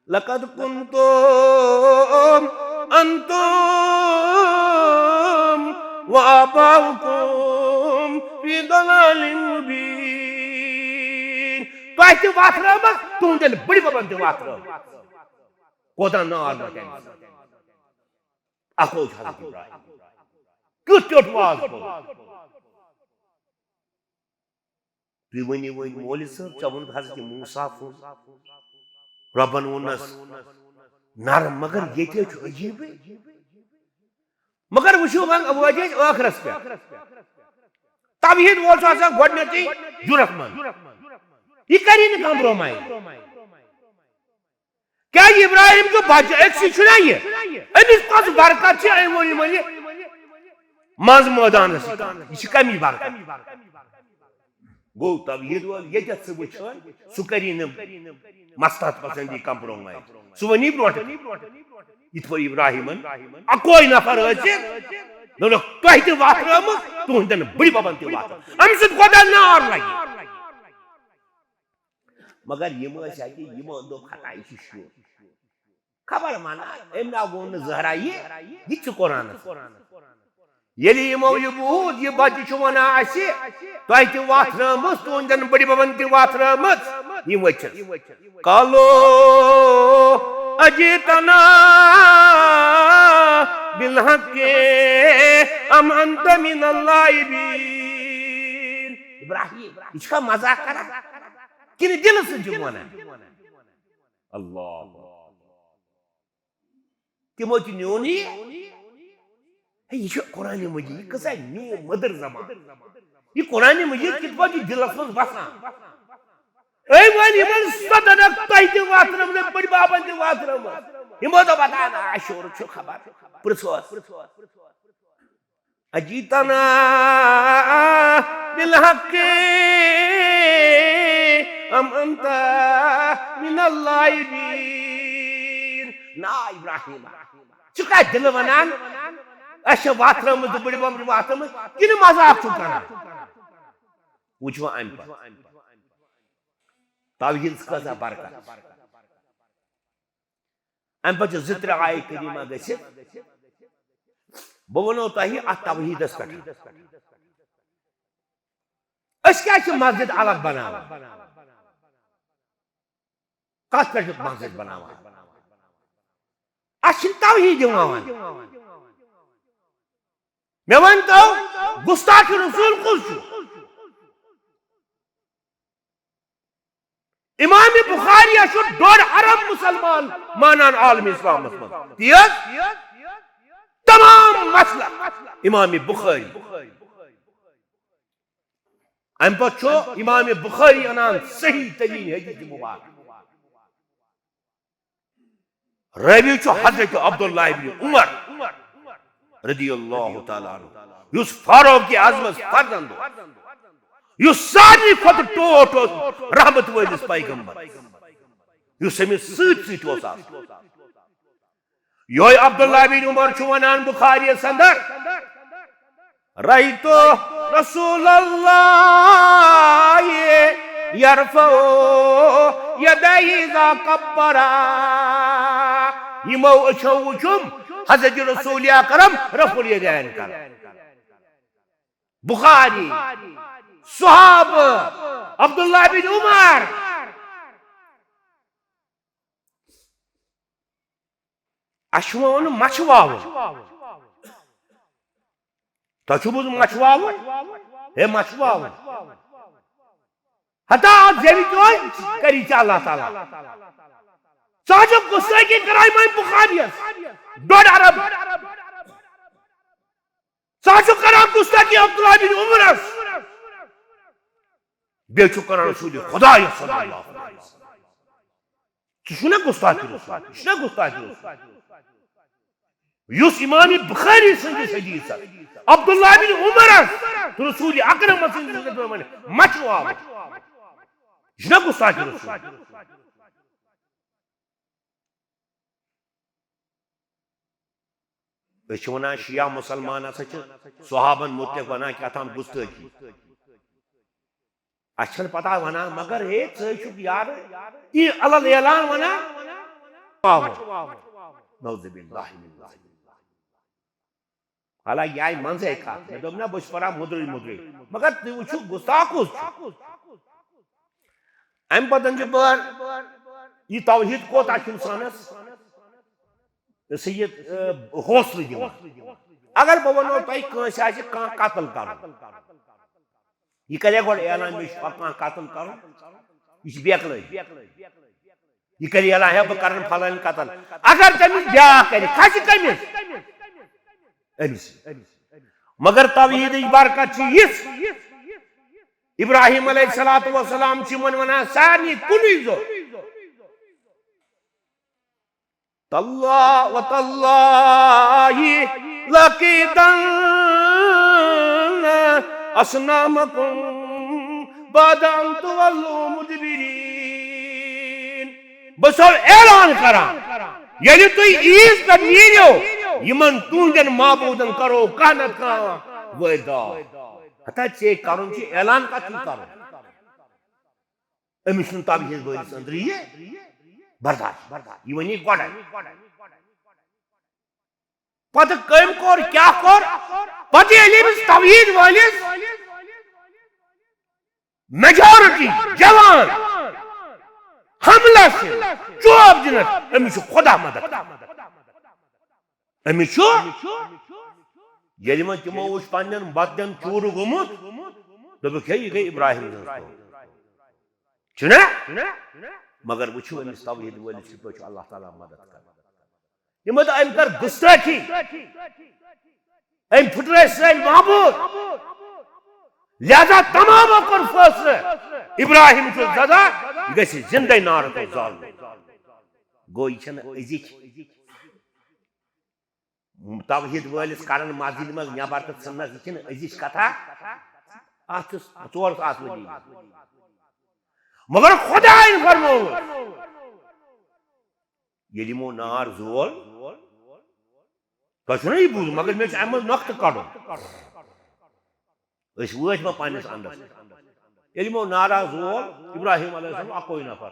لقد کنتم انتم وآباؤکم فی ضلال مبین۔" تۄہہِ تہِ وَتھ رٲومٕژ، تُہٕنٛدٮ۪ن بٕڈِ بَبَن تہِ وَتھ رٲومٕژ۔ کوتاہ نار وۄتھِ اَمہِ سۭتۍ۔ اکھ اوس حضرت ابراہیم۔ کیُتھ ٹیوٚٹھ واز کوٚر۔ تُہۍ ؤنِو وۄنۍ مولوی صٲب، ژےٚ ووٚنُتھ حضرت موسیٰ فون۔ رۄبن ووٚننس نرم، مگر ییٚتہِ حظ چھُ عجیٖبٕے۔ مگر وٕچھِو وۄنۍ وٲتۍ أسۍ ٲخرس پٮ۪ٹھ۔ توحیٖد وول چھُ آسان گۄڈٕنیتھٕے جُرت منٛد۔ یہِ کری نہٕ compromise۔ کیازِ ابراہیم چھُ بچہِ أکسٕے چھُنہ یہِ؟ أمِس کۄس برکت چھِ؟ أمۍ ووٚن یِمن یہِ منٛز مٲدانس سۭتۍ۔ یہِ چھِ کمی برکت۔ گوٚو توحیٖد وول ییٚتٮ۪تھ سُہ وٕچھان، سُہ کری نہٕ مصلحت پسندی compromise۔ سُہ ونی برونٛٹھ۔ یِتھ پٲٹھۍ ابراہیمن اکوے نفر ٲسِتھ دوٚپُکھ، "تۄہہِ تہِ وتھ رٲومٕژ، تُہنٛدٮ۪ن بٕڈِ ببن تہِ وتھ رٲومٕژ۔" امہِ سۭتۍ کوتاہ نار لگہِ۔ مگر یِم ٲسۍ اَتہِ، یِمو دوٚپ، "ہتا، یہِ چھُ شُر۔" خبر وَنان، أمۍ نا ووٚن نہٕ زہرا یہِ، یہِ تہِ چھُ قرآنَس۔ ییٚلہِ یِمو یہِ بوٗز، یہِ بَچہِ چھُ وَنان اَسہِ، "تۄہہِ تہِ وَتھ رٲومٕژ، تُہٕنٛدٮ۪ن بٕڈِ بَبَن تہِ وَتھ رٲومٕژ"، یِم ؤتھِس۔ قالوا اجئتنا بالحق ام انت من اللاعبین۔ ابراہیم، یہِ چھُکھا مذاق کران؟ کِنہٕ دِلہٕ سۭتۍ چھُکھ وَنان؟ اللہ۔ تِمو تہِ نیوٗن یہِ۔ ہے، یہِ چھُ قرآن مجید، یہِ کۭژاہ میٖٹھ مٔدٕر زبان۔ یہِ قرآن مجید کِتھ پٲٹھۍ چھُ دِلس منٛز وسان؟ أمۍ وَنہِ یِمن سَتَن اکھ تۄہہِ تہِ واتنٲومٕژ، بٕڈِ ببن تہِ واتنٲومٕژ۔ یِمو دوٚپ، "اَتھ آ، نہ، شور چھُ خبر، پرٛژھوس۔" اجئتنا بالحق ام انت من اللاعبین۔ نا ابراہیم، ژٕ کتھ دِلہٕ ونان؟ اسہِ چھےٚ وتھ رٲومٕژ تہٕ بٕڈِ بب چھِ وتھ رٲومٕژ، کِنہٕ مذاق چھُکھ کران؟ وٕچھو امہِ پتہٕ توحیٖدس کۭژاہ برکت۔ امہِ پتہٕ چھِ زٕ ترٛےٚ آیہِ کریٖمہ گٔژھِتھ۔ بہٕ وَنو تۄہہِ اَتھ توحیٖدَس پٮ۪ٹھ۔ أسۍ کیٛازِ چھِ مسجد الگ بناوان؟ کَتھ پٮ۪ٹھ چھِ مسجد بناوان؟ اَسہِ چھِنہٕ توحیٖد یِوان وَننہٕ۔ مےٚ ؤنۍ تو، گُستاخِ رسول کُس چھُ؟ امام بخاری چھُ ڈوٚڈ ارب مسلمان مانان عالم اسلامس منٛز۔ تی حظ؟ تمام مسلک امام بخاری۔ امہِ پتہٕ چھُ امام بخاری انان صحیح ترین حدیث مبارک۔ راوی چھُ حضرت عبداللہ ابن عمر رضی اللہ تعالیٰ عنہ، یُس فاروق اعظمس فرزند اوس، یُس سارنٕے کھۄتہٕ ٹوٹھ اوس رحمت وٲلِس پیغمبر، یُس أمِس سۭتۍ سۭتۍ اوس آسان۔ یہوے عبداللہ بن عمر چھُ ونان بخاریس اندر، "رأیت رسول اللہ یرفع یدیہ اذا کبر۔" یمو أچھو وُچھُم حضرت رسول اکرم رفع الیدین کران۔ بخاری، صحابہ، عبداللہ بن عمر۔ اَسہِ چھُ وۄنۍ وَنُن مَچھِ واوُن۔ تۄہہِ چھُو بوٗزمُت مَچھِ واوُن؟ ہے، مَچھِ واوُن۔ ہتا اَتھ زیوِ کیٛازِ کَری ژےٚ اللہ تعالیٰ؟ ژٕ حظ چھُکھ گُستٲخی کران امام بخاریَس۔ ڈۄڈ ارب۔ ژٕ حظ چھُکھ کران گُستٲخی عبداللہ بن عمرَس۔ بیٚیہِ چھُکھ کران رسول خدایَس صلی اللہ علیہ وسلم۔ ژٕ چھُکھ نا گُستاخی رسول؟ یہِ چھُ نا گُستاخی رسول؟ یُس امام بخاری سٕنٛدِس حدیثس عبداللہ بن عمرس تہٕ رسول اکرم سٕنٛدِس حدیثس منٛز مَچھِ واوُن، یہِ چھُ نا گُستاخی رسول؟ أسۍ چھِ وَنان شیعہ مُسلمان ہسا چھِ صحابن مُتعلق وَنان کیٛاہ تام گُستٲخی۔ اَسہِ چھَنہٕ پَتہ وَنان، مگر ہے، ژٕ ہے چھُکھ یارٕ یہِ علل اعلان وَنان۔ نعوذ باللہ من ذالک۔ حالانکہ یہِ آیہِ منٛزَے کَتھ۔ مےٚ دوٚپ نہ، بہٕ چھُس پَران مُدرٕے مُدرٕے۔ مگر تُہۍ وٕچھِو، گُستاخ کُس چھُ؟ اَمہِ پَتہٕ چھُ بہٕ یہِ توحیٖد کوتاہ چھُ اِنسانَس؟ یہِ سا یہِ، ٲ، حوصلہٕ دِوان۔ اگر بہٕ وَنو تۄہہِ، کٲنٛسہِ آسہِ کانٛہہ قتل کَرُن، یہِ کَرِ گۄڈٕ اعلان، مےٚ چھُ کانٛہہ قتل کَرُن، یہِ چھُ بیکلٲہی۔ یہِ کَرِ اعلان، ہے، بہٕ کَرَن فلٲنۍ قتل۔ اگر تٔمِس بیٛاکھ کَرِ، کھسہِ کٔمِس؟ أمِس۔ مگر توحیٖدٕچ برکت چھِ یِژھ، ابراہیم علیہ الصلوۃ والسلام چھِ یِمَن وَنان سارنٕے کُنُے زوٚن، تاللہ و تاللہ لأکیدن اصنامکم بعد ان تولوا مدبرین۔ بہٕ چھُسو اعلان کران، ییٚلہِ تُہۍ عیٖذ پٮ۪ٹھ نیٖرِو، یِمن تُہنٛدٮ۪ن معبوٗدن کرو کانٛہہ نتہٕ کانٛہہ وٲرۍدات۔ ہتا ژےٚ کرُن چھُ اعلان، کتھ چھُے کرُن؟ أمِس چھُنہٕ توحیٖد وٲلِس أنٛدرٕ یہِ برداش۔ یہِ وَنہِ گۄڈَے۔ پتہٕ کٔمۍ کوٚر، کیٛاہ کوٚر؟ پتہٕ ییٚلہِ أمِس توحیٖد وٲلِس میجارٹی جوان حملس یِن، چوب دِنس، أمِس چھُ خدا مدد کران۔ أمِس چھُ، ییٚلہِ وۄنۍ تِمو وٕچھ پننٮ۪ن بدنن چوٗرٕ گوٚمُت، دوٚپُکھ، ہے، یہِ گٔے ابراہیم سٕنٛز کٲم۔ چھُنہ؟ مگر وٕچھِو أمِس توحیٖد وٲلِس کِتھ پٲٹھۍ چھُ اللہ تعالیٰ مدد کران۔ یِمو دوٚپ، أمۍ کٔر گُستٲخی، أمۍ پھٕٹرٲے سٲنۍ معبوٗد۔ لہذا تمامو کوٚر فٲصلہٕ، ابراہیم چھُ زدہ، یہِ گژھِ زِندَے نارٕ تل زالنہٕ۔ گوٚو، یہِ چھَنہٕ أزِچ توحیٖد وٲلِس کَرَن مسجدِ منٛز نٮ۪بر تہٕ ژھٕننَس، یہِ چھِنہٕ أزِچ کَتھا۔ اَتھ چھُ ژور ساس ؤری۔ مگر خۄدایَن فرمووُن، ییٚلہِ یِمو نار زول، تۄہہِ چھُو نا یہِ بوٗزمُت، مگر مےٚ چھُ اَمہِ منٛز نۄقطہٕ کَڑُن۔ أسۍ وٲتۍ وۄنۍ پننِس اندس۔ ییٚلہِ یِمو نارا زول، ابراہیم علیہ السلام اکوے نفر۔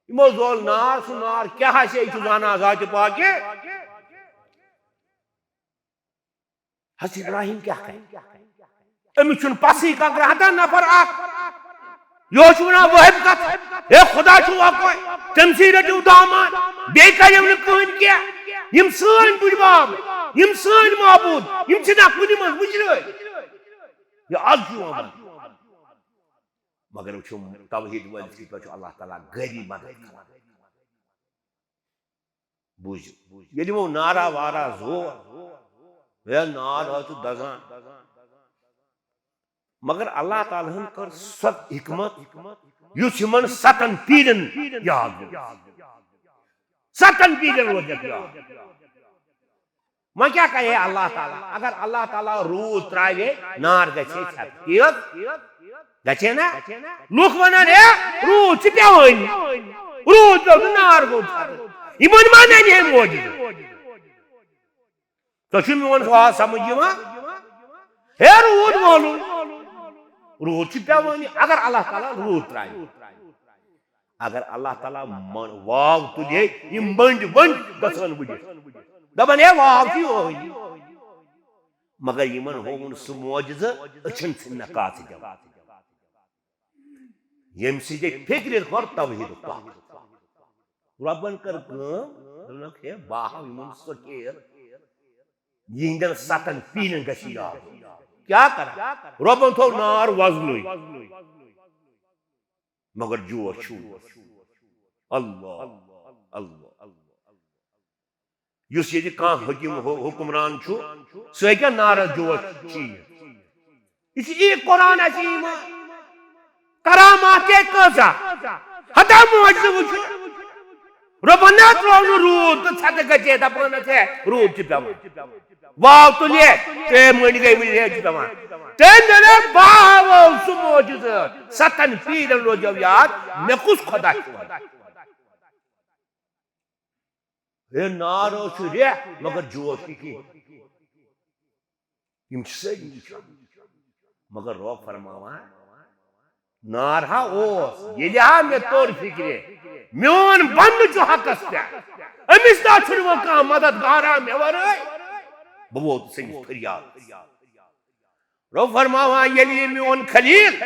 یِمو زول نار، سُہ نار کیٛاہ آسہِ، یہِ چھُ زانان ذاتِ پاکہِ۔ حضرت ابراہیم کیٛاہ کرِ؟ أمِس چھُنہٕ پسٕے کانٛہہ، گرٛہہ ہتا نفر اکھ۔ یہِ اوس وَنان وٲحِد کتھ، ہے خدا چھُ اکوے، تٔمۍ سٕے رٔٹِو دامان، بیٚیہِ کریو نہٕ کٕہٕنۍ کینٛہہ۔ یِم سٲنۍ بٕڈۍ بب، یِم سٲنۍ معبوٗد، یِم چھِنہ کُنہِ منٛز مُجرٲے۔ یہِ از چھُ یِوان وننہٕ۔ مگر وٕچھِو، توحیٖد وٲلِس کِتھ پٲٹھۍ چھُ اللہ تعالیٰ گٲری مدد کران۔ بوٗزِو، ییٚلہِ یِمو نارا وارا زور، ہے نار حظ چھُ دزان۔ مگر اللہ تعالیٰ ہن کٔر سۄ حکمت، یُس یِمن ستن پیرن یاد روٗز۔ ستن پیرن روزیکھ یاد۔ وۄنۍ کیٛاہ کرِ ہے اللہ تعالیٰ؟ اگر اللہ تعالیٰ روٗد ترٛاوِ ہے، نار گژھِ ہے ژھٮ۪تہٕ۔ تی حظ؟ گژھِ ہے نا؟ لُکھ ونان، ہے، روٗد چھُ پٮ۪وٲنی۔ روٗد پیوٚو تہٕ نار گوٚو ژھٮ۪تہٕ۔ یِمن ما ننہِ ہے معجزٕ؟ تۄہہِ چھُ میون سوال سمجھ یِوان؟ ہے، روٗد وولُن۔ روٗد چھُ پٮ۪وٲنی، اگر اللہ تعالیٰ روٗد ترٛاوِ۔ اگر اللہ تعالیٰ من-، واو تُلہِ ہے، یِم بٔنٛڈۍ بٔنٛڈۍ گژھن وٕڈِتھ۔ دپان، ہے، واو چھِ یِہوٚے۔ مگر یِمن ہووُن سُہ معجزٕ، أچھن ژھٕنۍ نہٕ کاژٕ دِوان۔ ییٚمہِ سۭتۍ فِکرِ کھۄر توحیٖدُک طاقت۔ رۄبن کٔر کٲم، دوٚپنکھ، ہے، بہٕ ہاوٕ یِمن سۄ کھیل۔ یِہنٛدٮ۪ن ستن پیٖرن گژھِ یاد۔ کیٛاہ کران؟ رۄبن تھوٚو نار وۄزلُے، مگر جوش چھُ۔ اللہ، اللہ۔ یُس ییٚتہِ کانٛہہ حکیم، حُ-، حُکمران چھُ، سُہ ہیٚکیٛاہ نارس جوش چیٖتھ؟ یہِ چھُ یی قرآن اَسہِ یِوان۔ کرامات کیٛاہ کۭژاہ؟ ہتا معجزٕ وٕچھِو۔ رۄبن نہ ترٛوو نہٕ روٗد تہٕ ژھٮ۪تہٕ گژھِ ہے دَپان، ہے، روٗد چھُ پٮ۪وان۔ واو تُلہِ، ترٛےٚ مٔنٛڈۍ گٔے، وٕنہِ ہے چھُ پٮ۪وان۔ تٔمۍ دوٚپ، بہٕ ہاوو سُہ معجزٕ، ستن پیٖرن روزیو یاد، مےٚ کُس خۄدا چھُ وَنان؟ ہے، نار اوس سُہ ریٚہہ، مگر جوش نہٕ کِہیٖنۍ۔ یِم چھِ سٲری وٕچھان۔ مگر رۄب فرماوان، نار ہا اوس، ییٚلہِ ہا مےٚ توٚر فِکرِ، میون بنٛدٕ چھُ حقس پٮ۪ٹھ، أمِس نہ چھُنہٕ وۄنۍ کانٛہہ مدد گارا مےٚ ورٲے۔ بہٕ ووتُس أمِس فریاد۔ رۄب فرماوان، ییٚلہِ یہِ میون خلیل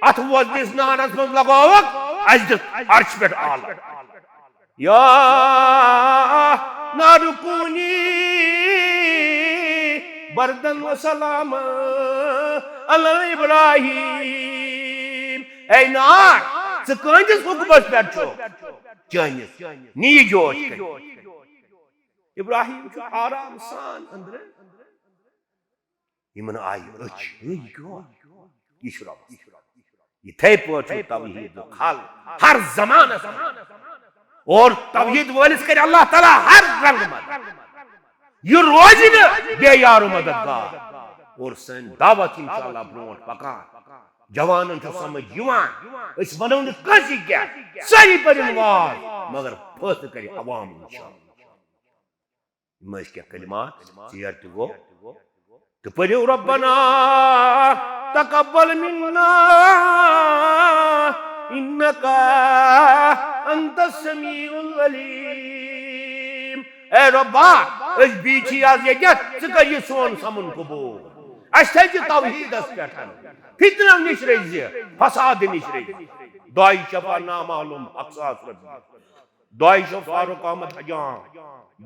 اتھ وۄزلِس نارس منٛز لگووُکھ، اسہِ دیُت عرش پٮ۪ٹھ آلو۔ یا نار کونی بردن و سلام علی ابراہیم۔ اے نار، ژٕ کٕہٕنٛدِس حُکمس پٮ۪ٹھ چھُکھ؟ چٲنِس۔ نی یہِ جوش کٔرِتھ۔ ابراہیم چھُ آرام سان أنٛدرٕ۔ یِمن آیہِ أچھ، ہے، یہِ کیٛاہ؟ یہِ چھُ رۄبس۔ یِتھے پٲٹھۍ چھُ توحیٖدُک حل ہر زمانس منٛز۔ اور توحیٖد وٲلِس کرِ اللہ تعالیٰ ہر رنگہٕ مدد۔ یہِ روزِ نہٕ بے یار و مددگار۔ اور سٲنۍ دعوت انشاءاللہ برونٛٹھ پکان۔ جوانن چھُ سمجھ یِوان، أسۍ ونو نہٕ کٲنٛسہِ کینٛہہ، سٲری پٔرِن واز، مگر فٲصلہٕ کرِ عوام انشاءاللہ۔ یِم ٲسۍ کینٛہہ کلمات، ژیر تہِ گوٚو۔ تہٕ پٔرِو، ربنا تقبل منا انک انت السمیع العلیم۔ اے رۄبا، أسۍ بِہِتھ چھِ آز ییٚتٮ۪تھ، ژٕ کر یہِ سون سمُن قبوٗل۔ اَسہِ تھٲوزِ توحیٖدس پٮ۪ٹھ، فتنو نِش رٔٹزِ، فساد نِش رٔٹزِ۔ دعای شفا نامعلوم اکھ ساس رۄپیہِ۔ دعای شفا فاروق احمد حجام۔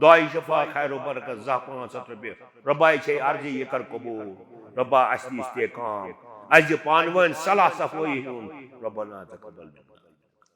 دعای شفا خیر و برکت زٕ پانٛژھ ہتھ رۄپیہِ۔ رۄبا چھے عرضی یہِ کر قبوٗل۔ رۄبا اَسہِ دِ استحکام۔ اَسہِ دِ پانہٕ ؤنۍ صلاح صفٲیی ہُنٛد۔ ربنا تقبل منا۔